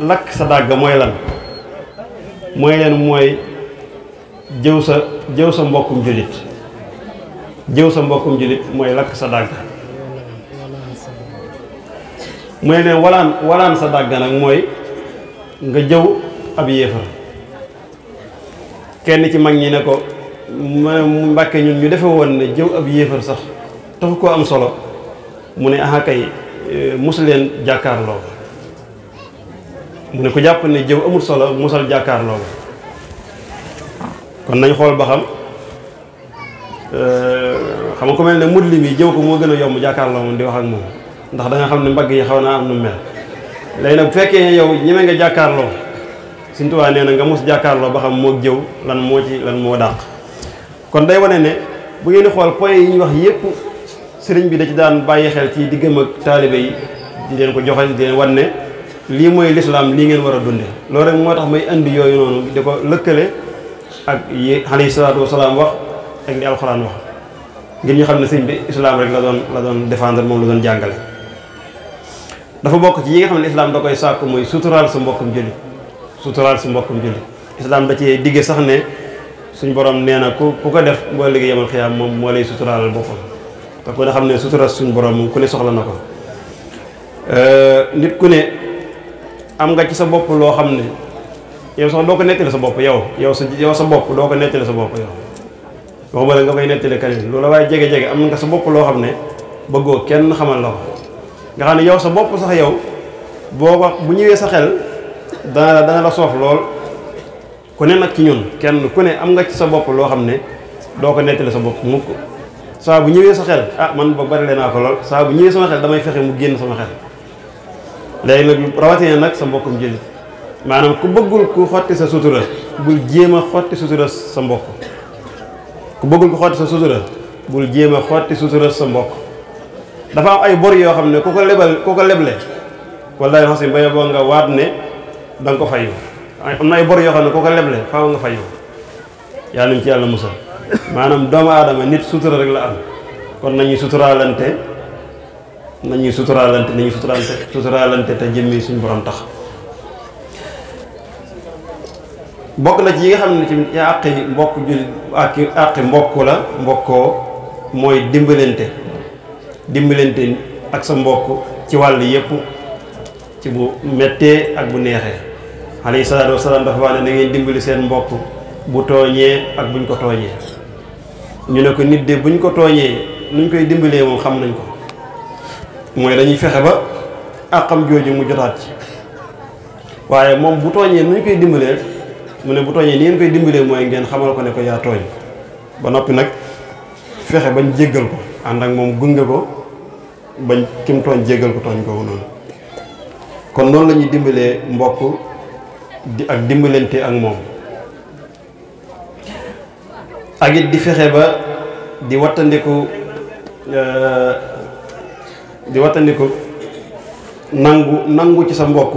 lakk sa dàgg mooy lan mooy jëw sa mbokkum jullit mooy lakk sa dàgg mooy leen walaan sa dàgg nag mooy nga jëw ab yéefar kenn ci mag ñi ne ko mu Mbàkke ñun ñu defe woon ne jëw ab yéefar sax taxu koo am solo mu ne aha kay musu leen jàkkaarloo mu ne ko jàpp ne jëw amul solo musal jàkkaarloo kon nañ xool ba xam nga ko mel ne mudli mi jëw ko moo gën a yomb jàkkaarloo moom di wax ak moom ndax da nga xam ne mbagg yi xaw naa am nu mel léegi nag bu fekkee yow ñeme nga jàkkaarloo Sëñ Tuubaa nee na nga mus jàkkaarloo ba xam moo jëw lan moo dàq kon day wane ne bu ngeen di xool point yi ñu wax yépp sëriñ bi da ci daan bàyyi xel ci diggam ak taalibe yi di leen ko joxal di leen wan ne lii mooy lislaam lii ngeen war a dunde loolu rek moo tax may indi yooyu noonu di ko lëkkale ak yi alayhi salaatu wasalaam wax ak li alxuraan wax ngir ñu xam ne sëriñ bi islaam rek la doon défendre moom la doon jàngale. dafa bokk ci yi nga xam ne islaam da koy sàkk mooy suturaal sa mbokkum jullit suturaal sa mbokkum jullit islaam da cee digge sax ne suñ borom nee na ku ko def boo liggéey yamal xiyaam moom moo lay suturaalal boppam te ku ne xam ne sutura suñ borom moom ku ne soxla na ko. nit ku ne am nga ci sa bopp loo xam ne yow sax doo ko nettali sa bopp yow sa bopp doo ko nettali sa bopp yow waxuma la nga koy nettali keneen loolu waaye jege-jege am nga sa bopp loo xam ne bëggoo kenn xamal la ko nga xam ne yow sa bopp sax yow boo ko bu ñëwee sa xel dana la soof lool. ku ne nag ci ñun kenn ku ne am nga ci sa bopp loo xam ne doo ko nettali sa bopp mukk saa bu ñëwee sa xel man ba bari le naa ko lool saa bu ñëwee sama xel damay fexe mu génn sama xel. léegi nag rawatina nag sa mbokkum jullit maanaam ku bëggul ku xotti sa sutura bul jéem a xotti sutura sa mbokk ku bëggul ku xotti sa sutura bul jéem a xotti sutura sa mbokk. dafa am ay bor yoo xam ne ku ko leble wallaahi xasim ba boo nga waat ne da nga ko fayu. am na ay bor yoo xam ne ku ko leble faaw nga fayu yàlla nañ ci yàlla musal maanaam doomu aadama nit sutura rek la am kon nañuy suturaalante te jëmmi suñu borom tax. bokk na ci yi nga xam ne ci àqi mbokk jullit àqi mbokk la mbokkoo mooy dimbalante ak sa mbokk ci wàll yépp ci bu mettee ak bu neexee. alayhi salaatu wasalaam dafa wax ne na ngeen dimbali seen mbokk bu tooñee ak buñ ko tooñee ñu ne ko nit de buñ ko tooñee nuñ koy dimbalee moom xam nañ ko mooy dañuy fexe ba àqam jooju mu jotaat ci waaye moom bu tooñee nuñ koy dimbalee mu ne bu tooñee ni ngeen koy dimbalee mooy ngeen xamal ko ne ko yaa tooñ ba noppi nag fexe bañ jéggal ko ànd ak moom gunge ko bañ kim tooñ jéggal ko tooñ ko noonu kon noonu la ñuy dimbalee mbokk ak dimbalante ak moom ak it di fexe ba di wattandiku nangu ci sa mbokk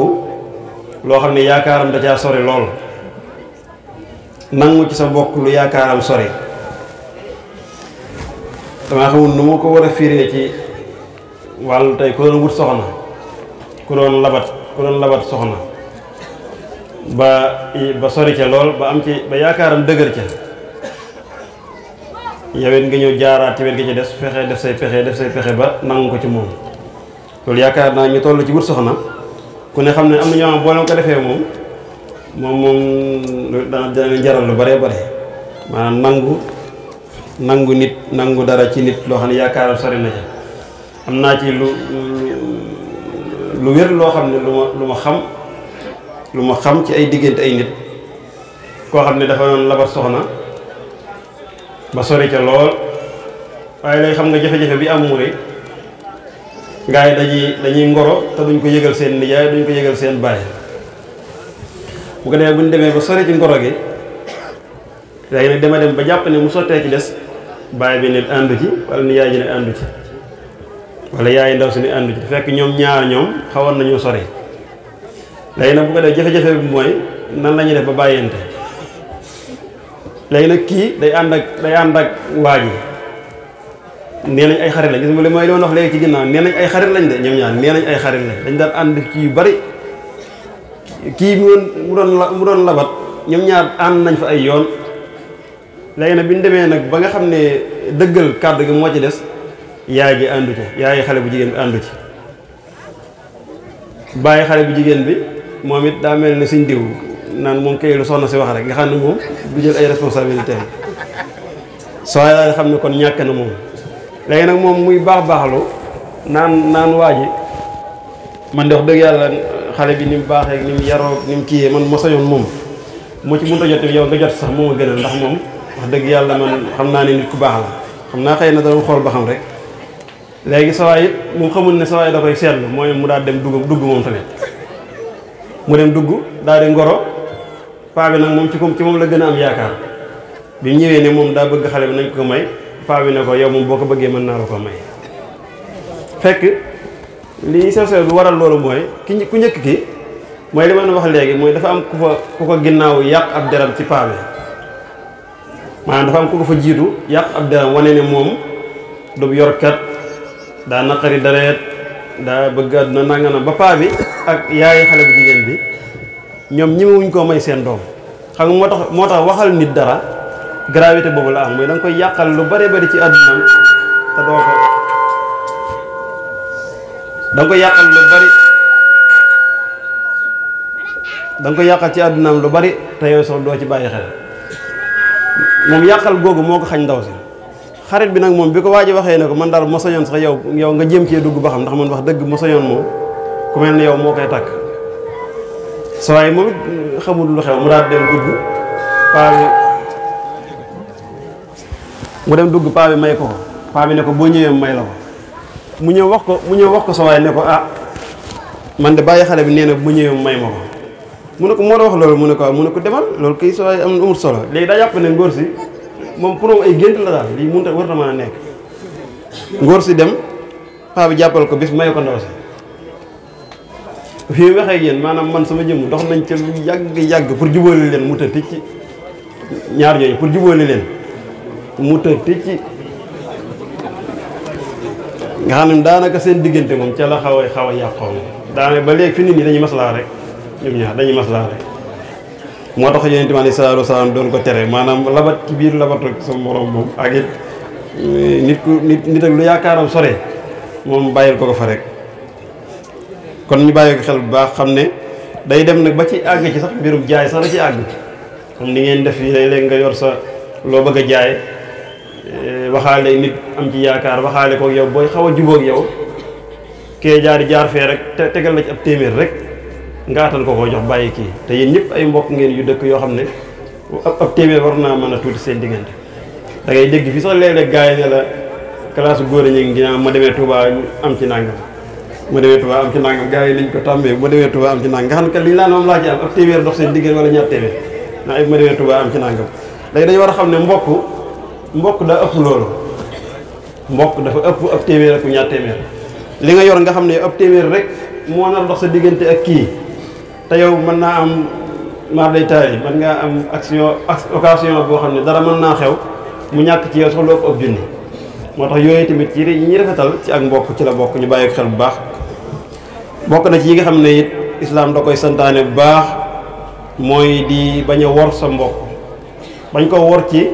loo xam ne yaakaaram da caa sori lool nangu ci sa mbokk lu yaakaaram sori damaa xamul nu ma ko war a firee ci wàllu tey ku doon wut soxna ku doon labat soxna ba sori ca lool ba am ci ba yaakaaram dëgër ca yawet nga ñëw jaaraat ci wet gi ci des fexe def say pexe ba nangu ko ci moom loolu yaakaar naa ñu toll ci wut soxna ku ne xam ne am na ñoo xam boo leen ko defee moom dana jaral lu bare maanaam nangu nit nangu dara ci nit loo xam ne yaakaaram sori na ca am naa ci lu wér loo xam ne lu ma xam ci ay diggante ay nit koo xam ne dafa doon labat soxna ba sori ca lool waaye léegi xam nga jafe-jafe bi am mooy gars yi dañuy ngoro te duñ ko yëgal seen nijaay duñ ko yëgal seen baay bu ko defee buñ demee ba sori ci ngoro gi léegi nag dama dem ba jàpp ne mu sottee ci des baay bi ne àndu ci wala nijaay ji ne àndu ci wala yaay ndaw si ne àndu ci fekk ñoom ñaar xawoon nañu sori léegi nag bu ko defee jafe-jafe bi mooy nan la ñuy def ba bàyyente léegi nag kii day ànd ak waa ji nee nañ ay xarit lañ gis nga li mooy doon wax léegi ci ginnaaw nee nañ ay xarit lañ de ñoom ñaar nee nañ ay xarit lañ dañ daan ànd ci yu bari kii mu doon labat ñoom ñaar ànd nañ fa ay yoon léegi nag bi ñu demee nag ba nga xam ne dëggal kàddu gi moo ci des yaay ji àndu ci yaay xale bu jigéen bi àndu ci bàyyi xale bu jigéen bi moom it daa mel ne suñ diw naan moom kay lu soxna si wax rek nga xam ne moom du jël ay responsabilité am soo daal xam ne kon ñàkk na moom léegi nag moom muy baaxlu naan waa ji man de wax dëgg yàlla xale bi ni mu baaxee ni mu yaroo ni mu kiiyee man ma sañoon moom moo ci mënut a jot yow nga jot sax moo ma gënal ndax moom wax dëgg yàlla man xam naa ne nit ku baax la xam naa xëy na dama xool ba xam rek léegi sawaay it moom xamul ne sawaay da koy seetlu mooy mu daal dem dugg moom tamit mu dem dugg daal di ngoro paa bi nag moom ci moom la gën a am yaakaar bi mu ñëwee ne moom daa bëgg xale bi nañ ko may paa bi ne ko yow moom boo ko bëggee mën naa la ko may fekk li sew-sew bi waral loolu mooy ku njëkk ki mooy li ma wax léegi mooy dafa am ku ko ginnaaw yàq ab deram ci paa bi maanaam dafa am ku ko fa jiitu yàq ab deram wane ne moom du yorkat daa naqari dareet daa bëgg àdduna nangana ba paa bi ak yaay xale bu jigéen bi ñoom ñemewuñ koo may seen doom xam nga moo tax waxal nit dara gravité boobu la am mooy da nga koy yàqal lu bari bari ci àddunaam te doo ko da nga koy yàqal lu bari da nga koy yàqal ci àddunaam lu bari te yow sax doo ci bàyyi xel moom yàqal googu moo ko xañ ndaw si xarit bi nag moom bi ko waa ji waxee ne ko man daal ma sañoon sax yow nga jëm cee dugg ba xam ndax man wax dëgg ma sañoon moom ku mel ne yow moo koy takk sa waay moom it xamul lu xew mu daal dem dugg paa bi mu dem dugg paa bi may ko paa bi ne ko boo ñëwee may la ko mu ñëw wax ko sa waay ne ko ah man de bàyyi xale bi nee na bu ñëwee may ma ko mu ne ko moo la wax loolu mu ne ko demal loolu kay sa waay amul solo léegi daa jàpp ne ngóor si moom pour moom ay gént la daal lii mënut a war na mën a nekk ngóor si dem paa bi jàppal ko bis may ko ndaw si fii waxee ak yéen maanaam man sama jëmm dox nañ ca lu yàgg pour jubóole leen mu të ticc ñaar ñooñu pour jubóole leen mu të ticc nga xam ne daanaka seen diggante moom ca la xaw a yàqoo daanaka ba léegi fi nit ñi dañuy maslaa rek ñoom ñaar dañuy maslaa rek moo tax Yonent bi sallallahu alayhi wa sallam doon ko tere maanaam labat ci biir labatu sa morom moom ak it nit ak lu yaakaaram sore moom bàyyil ko fa rek kon ñu bàyyi ko xel bu baax xam ne day dem nag ba ci àgg ci sax mbirum jaay sax da ci àgg comme ni ngeen def yi léeg-léeg nga yor sa loo bëgg a jaay waxaale nit am ci yaakaar waxaale kook yow booy xaw a jubóog yow kee jaar fee rek te tegal la ci ab téeméer rek nga atal ko jox bàyyi kii te yéen ñëpp ay mbokk ngeen yu dëkk yoo xam ne ab téeméer war naa mën a tuuti seen diggante da ngay dégg fi sax léeg-léeg gars yi ne la classe góor a ñu ngi ma demee Touba am ci nangam ma demee Touba am ci nangam gars yi liñ ko tàmbee ma demee Touba am ci nangam nga xam ne que liñ laan moom laa ci am ab téeméer dox seen diggante wala ñaar téeméer naa ma demee Touba am ci nangam léegi dañu war a xam ne mbokk daa ëpp loolu mbokk dafa ëpp ab téeméer ak ñaar téeméer li nga yor nga xam ne ab téeméer rek moo nar dox sa diggante ak kii te yow mën naa am maar day taal yi mën ngaa am occasion boo xam ne dara mën naa xew mu ñàkk ci yow sax lu ëpp ab junni moo tax yooyu tamit ci yi ñuy rafetal ci ak mbokk ci la bokk ñu bàyyi ko xel bu baax bokk na ci yi nga xam ne it islaam da koy santaane bu baax mooy di bañ a wor sa mbokk bañ ko wor ci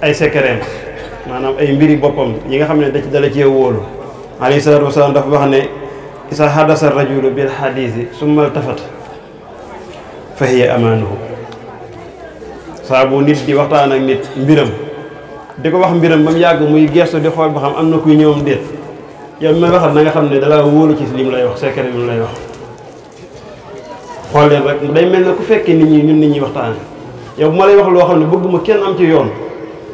ay secret maanaam ay mbiri boppam yi nga xam ne da ci dala cee wóolu alayhi salaatu wasalaam dafa wax ne isa hadasa rajulu bil hadisi summa altafat fa hiya amaanuhu saa bu nit di waxtaan ak nit mbiram di ko wax mbiram ba mu yàgg muy gestu di xool ba xam am na kuy ñëwam déet yow mi may waxal na nga xam ne dalaa wóolu ci li mu lay wax secret bi mu lay wax xool leen rek day mel ne ku fekkee nit ñi waxtaan yow bu ma lay wax loo xam ne bëgguma kenn am ci yoon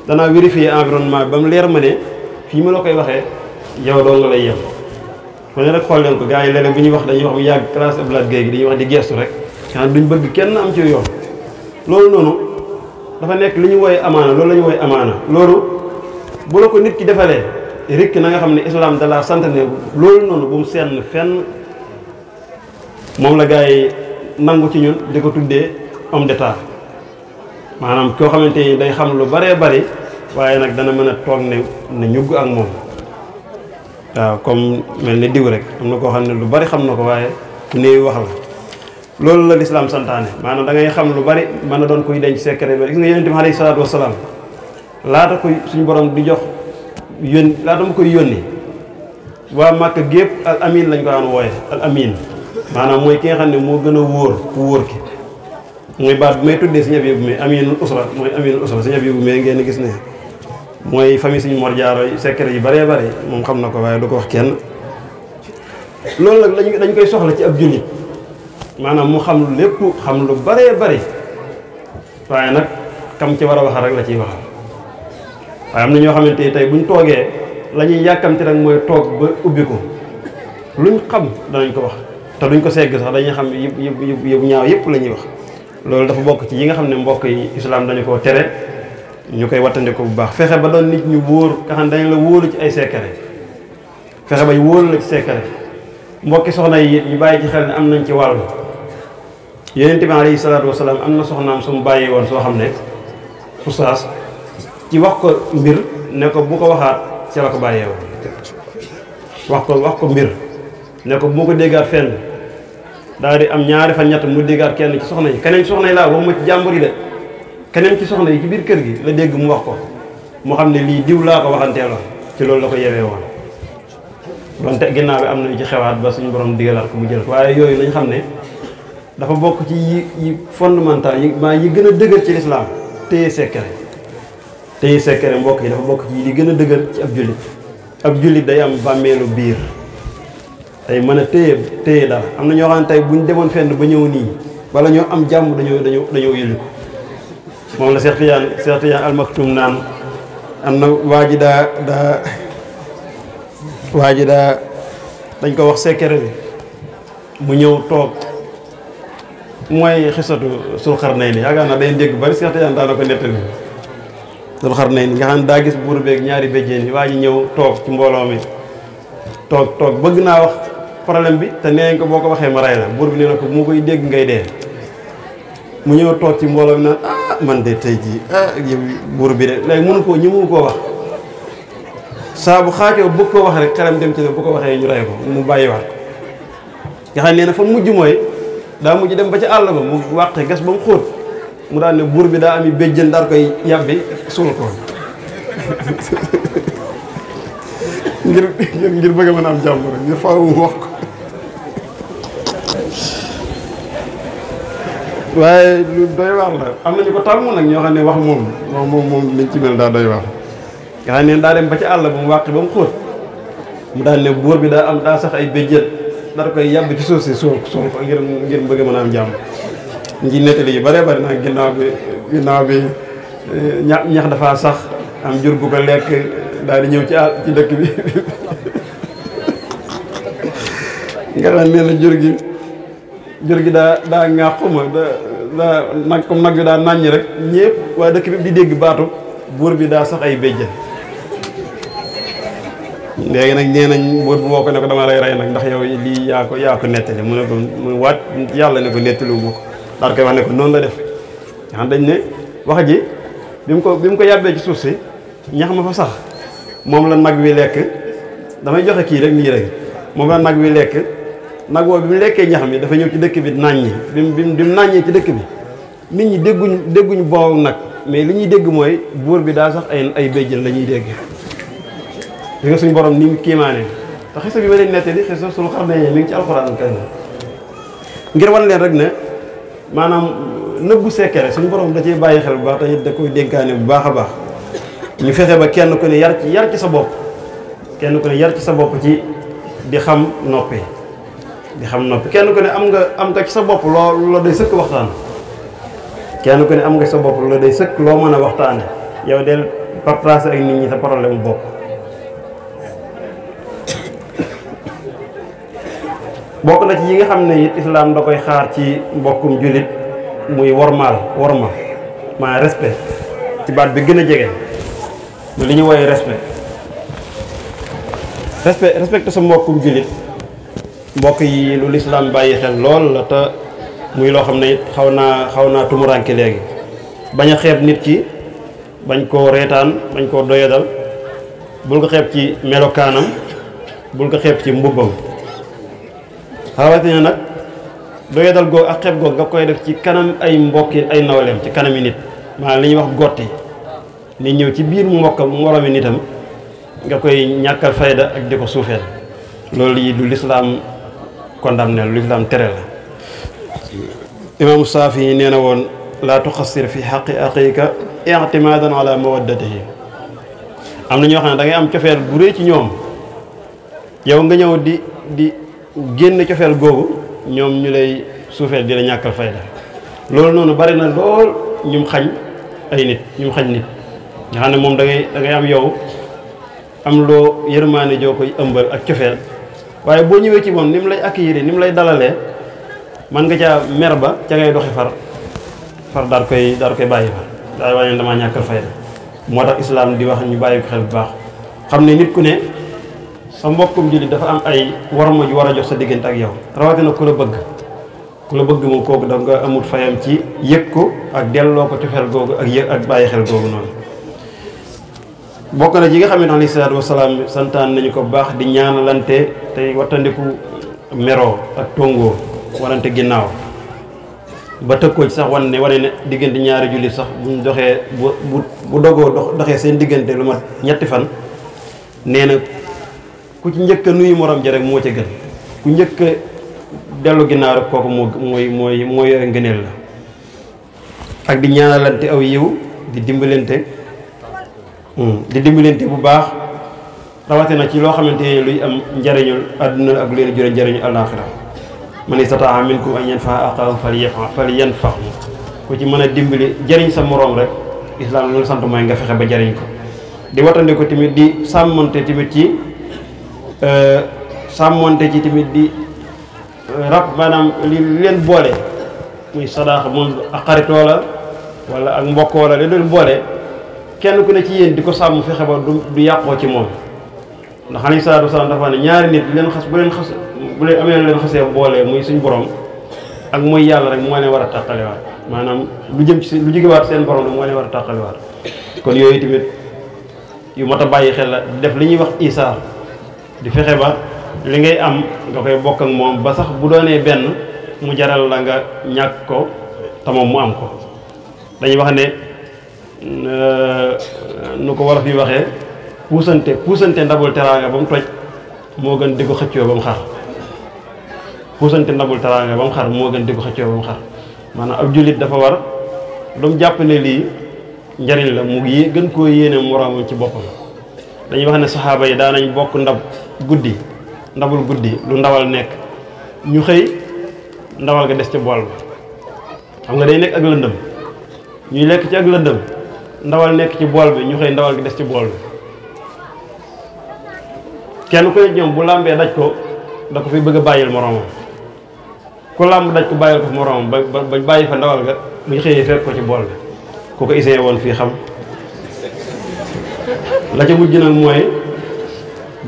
danaa vérifier environnement bi ba mu leer ma ne fii ma la koy waxee yow doo nga lay yem kon rek xool leen ko gars yi léeg-léeg bu ñuy wax dañuy wax bu yàgg classe ablaat géej gi dañuy wax di gestu rek xanaa duñ bëgg kenn am ci yoon loolu noonu dafa nekk li ñu wooye amaana loolu la ñu wooye amaana loolu bu la ko nit ki defalee rikk na nga xam ne islam da la sant ne loolu noonu bu mu senn fenn moom la gars yi nangu ci ñun di ko tuddee homme d'état maanaam koo xamante ni day xam lu baree bari waaye nag dana mën a toog ne ñugg ak moom waaw comme mel ni diw rek am na koo xam ne lu bari xam na ko waaye néew wax la loolu la lislaam santaane maanaam da ngay xam lu bari mën a doon kuy denc secret ba gis nga yonent bi alayhi salaatu wasalaam laata koy suñu borom di jox laata mu koy yónni waa Màkka gépp al amin lañ ko daan wooye al amin maanaam mooy ki nga xam ne moo gën a wóor ku wóor ki mooy baat bi may tuddee Sëñ Abibu mais aminul usra mooy aminul usra Sëñ Abibu mais ngeen gis ne mooy famille Sëñ Mor Jaara secret yi bëree bëri moom xam na ko waaye du ko wax kenn loolu nag dañ koy soxla ci ab jullit maanaam mu xam lépp xam lu bëree bëri waaye nag kam ci war a wax rek la ciy wax waaye am na ñoo xamante ni tey buñ toogee la ñuy yàkkamti rek mooy toog ba ubbi ko luñ xam danañ ko wax te duñ ko segg sax dañuy xam yëpp ñaaw yëpp la ñuy wax loolu dafa bokk ci yi nga xam ne mbokk yi islam dañu koo tere ñu koy wattandi ko bu baax fexe ba doon nit ñu wóor nga xam ne dañ la wóolu ci ay secret fexe bay wóolu la ci secret mbokki soxna yi ñu bàyyi ci xel ne am nañ ci wàll yonent bi alayhi salaatu wasalaam am na soxnaam su mu bàyyi woon soo xam ne oustaz ci wax ko mbir ne ko bu ko waxaat ci la ko bàyyee woon wax ko mbir ne ko bu ma ko déggaat fenn daal di am ñaari fan ñett mu déggaat kenn ci soxna yi keneen ci soxna yi laa wax ma ci jàmbur yi de keneen ci soxna yi ci biir kër gi la dégg mu wax ko mu xam ne lii diw laa ko waxanteeloon ci loolu la ko yewee woon donte ginnaaw bi am nañu ci xewaat ba suñu borom digalaat ko mu jël ko waaye yooyu nañ xam ne dafa bokk ci yi fondamental yi gën a dëgër ci lislaam téye secret mbokk yi dafa bokk ci li gën a dëgër ci ab jullit day am bàmmeelu biir tey mën a téye dara am na ñoo xam ne tey buñ demoon fenn ba ñëw nii wala ñoo am jàmm dañoo yëli ko moom la Cheikh Tidiane Al Maktoum naan am na waa ji dañ ko wax secret bi mu ñëw toog mooy xisatu sul xar nay ni yaakaar naa day dégg bari Cheikh Tidiane daana ko nettali sul xar nay ni nga xam ne daa gis buur beeg ñaari béjjéen yi waa ji ñëw toog ci mbooloo mi toog bëgg naa wax problème bi te nee ko boo ko waxee ma ray la buur bi nee na ko mu koy dégg ngay dee mu ñëw toog ci mbooloo mi naan man de tey jii yow buur bi de léegi mënu koo wax saa bu xaajoo bëgg koo wax rek xelam dem ci ne bu ko waxee ñu rey ko mu bàyyiwaat nga xam ne na fa mujj mooy daa mujj dem ba ci àll ba mu wàqe gas ba mu xóot mu daan ne buur bi daa ami béjjën daal koy yàbbi suul ko ngir bëgg a mën a am jàmm rek ngir faaw mu wax ko waaye lu doy waar la am nañu ko tàmm nag ñoo xam ne wax moom liñ ci mel daa doy waar nga xam ne daa dem ba ci àll ba mu wàqi ba mu xóot mu daan ne buur bi daa sax ay béjjën dara koy yàbb ci suuf si suul ko ngir bëgg a mën a am jàmm nji nettali yu bare bari nag ginnaaw bi ñax dafa sax am jur bu ko lekk daal di ñëw ci dëkk bi nga xam ne na jur gi daa ŋàquma daa nag comme nag bi daa nàññ rek ñëpp waa dëkk bi di dégg baatu buur bi daa sax ay béjjën léegi nag nee nañ buur bi woo ko ne ko dama lay rey nag ndax yow lii yaa ko nettali mu ne ko mu waat yàlla ne ko nettaliwu ma ko daal koy wax ne ko noonu la def nga xam dañ ne wax ji bi mu ko yàbbee ci suuf si ñax ma fa sax moom la nag wi lekk damay joxe kii rek nii rek moom la nag wi lekk nag woo bi mu lekkee ñax mi dafa ñëw ci dëkk bi nàññi bi mu nàññee ci dëkk bi nit ñi dégguñu boobu nag mais li ñuy dégg mooy buur bi daa sax ay béjjën la ñuy dégg li nga suñu borom ni mu kiimaane te xisa bi ma leen nettali xisa suñu xam ne mi ngi ci alxuraan karim ngir wan leen rek ne maanaam nëbbu secret suñu borom da cee bàyyi xel bu baax te it da koy dénkaane bu baax a baax ñu fexe ba kenn ku ne yar ci sa bopp kenn ku ne yar ci sa bopp ci di xam noppi kenn ku ne am nga ci sa bopp loo day sëkk waxtaan kenn ku ne am nga ci sa bopp loo day sëkk loo mën a waxtaane yow del partager ak nit ñi sa problème bopp bokk na ci yi nga xam ne it islaam da koy xaar ci mbokkum jullit muy worma maa respect ci baat bi gën a jege li ñu woowee respecté sa mbokkum jullit mbokk yi lu lislaam bàyyi xel lool la te muy loo xam ne it xaw naa tumuranke léegi bañ a xeeb nit ki bañ koo reetaan bañ koo doyadal bul ko xeeb ci melokaanam bul ko xeeb ci mbubbam rawatina nag doyadal googu ak xeeb googu nga koy def ci kanam ay mbokki ay nawleem ci kanami nit maanaam li ñuy wax gotti nit ñëw ci biir moromi nitam nga koy ñàkkal fayda ak di ko suufeel loolu yi du lislaam condamné lu lislaam tere la imaamu Saafi yi nee na woon laa tuxassir fi xaqi aqiika i'timaadan ala mawaddatihi am na ñoo xam ne da ngay am cofeel bu rëy ci ñoom yow nga ñëw di génn cofeel googu ñoom ñu lay suufeel di la ñàkkal fayda loolu noonu bari na lool ñum xañ nit nga xam ne moom da ngay am yow am loo yërmaane joo koy ëmbal ak cofeel waaye boo ñëwee ci moom ni mu lay accueillir ni mu lay dalalee man nga caa mer ba ca ngay doxi far daal koy bàyyi far daal waaye damaa ñàkkal fayda moo tax islaam di wax ñu bàyyi ko xel bu baax xam ne nit ku ne sa mbokkum jullit dafa am ay warma ju war a jox sa diggante ak yow rawatina ku la bëgg moom kooku da nga amul fayam ci yëg ko ak delloo ko ci xel googu ak yëg ak bàyyi xel googu noonu. bokk na ji nga xam ne alayhi salaatu wasalaam santaan nañu ko bu baax di ñaanalante tey wattandiku meroo ak tongoo wanante ginnaaw ba tëkkoo ci sax wane ne diggante ñaari jullit sax buñ doxee bu dogoo doxee seen diggante lu mat ñetti fan nee na ku ci njëkk a nuyu morom ja rek moo ca gën ku njëkk a dellu ginnaaw rek kooku mooy yore ngëneel la. ak di ñaanalante aw yiw di dimbalante bu baax rawatina ci loo xamante ne luy am njariñul àdduna ak leen jure njariñu àllaaxira man istataa minkum an yanfa'a axaahu falyanfa'hu ku ci mën a dimbali jariñ sa moroom rek islaam loolu sant mooy nga fexe ba jariñ ko. di watandi ko tamit di sàmmonte tamit ci tamit di rab maanaam li leen boole muy sadaaxa moom ak xaritoo la wala ak mbokkoo la li leen boole kenn ku ne ci yéen di ko sàmm fexe ba du yàqoo ci moom. ndax alayhi salaatu wasalaam dafa ne ñaari nit bu leen amee leen xasee boole muy suñ borom ak mooy yàlla rek moo leen war a tàqaliwaat maanaam lu jëm ci lu jógewaat seen borom rek moo leen war a tàqaliwaat. kon yooyu tamit yu mat a bàyyi xel la di def li ñuy wax isaar di fexe ba li ngay am nga koy bokk ak moom ba sax bu doonee benn mu jaral la nga ñàkk ko te moom mu am ko. dañuy wax ne nu ko wolof yi waxee puusante ndabul teraanga ba mu toj moo gën di ko xëccoo ba mu xar puusante ndabul teraanga ba mu xar moo gën di ko xëccoo ba mu xar maanaam ab jullit dafa war doomu jàpp ne lii njariñ la mu gën koo yéene moroomam ci boppam. dañuy wax ne saxaaba yi daanañ bokk ndabul guddi lu ndawal nekk ñu xëy ndawal ga des ca bool ba xam nga day nekk ak lëndëm ñuy lekk ci ak lëndëm ndawal nekk ci bool bi ñu xëy ndawal gi des ci bool bi kenn ku ne ñoom bu làmbee daj ko da ko fi bëgg a bàyyil moroomam ku làmb daj ko bàyyil ko fi moroomam ba bàyyi fa ndawal ga bu ñu xëyee fekk ko ci bool bi ku ko essayé woon fii xam la ca mujj nag mooy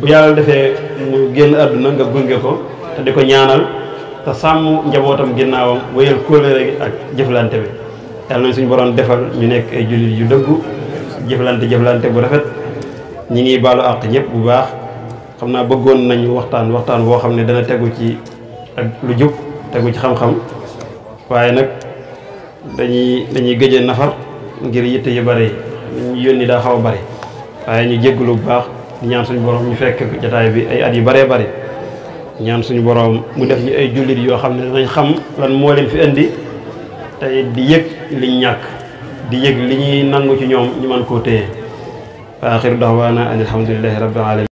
bu yàlla defee mu génn àdduna nga gunge ko te di ko ñaanal te sàmm njabootam ginnaawam wéyal kóllëre gi ak jëflante bi yàlla nañ suñu borom defal ñu nekk ay jullit yu dëggu jëflante bu rafet. ñi ngi baalu àq ñëpp bu baax xam naa bëggoon nañu waxtaan boo xam ne dana tegu ci ak lu jub tegu ci xam-xam waaye nag dañuy gëj a nafar ngir yitte yu bari ñu yónni daa xaw a bari waaye ñu jéggulu bu baax ñaan suñu borom ñu fekk jataay bi ay at yu baree bari ñaan suñu borom mu def ñu ay jullit yoo xam ne danañ xam lan moo leen fi indi tey di yëg liñ ñàkk di yëg li ñuy nangu ci ñoom ñu mën koo téye wa axiru da'waana an alhamdulillahi rabbil alamin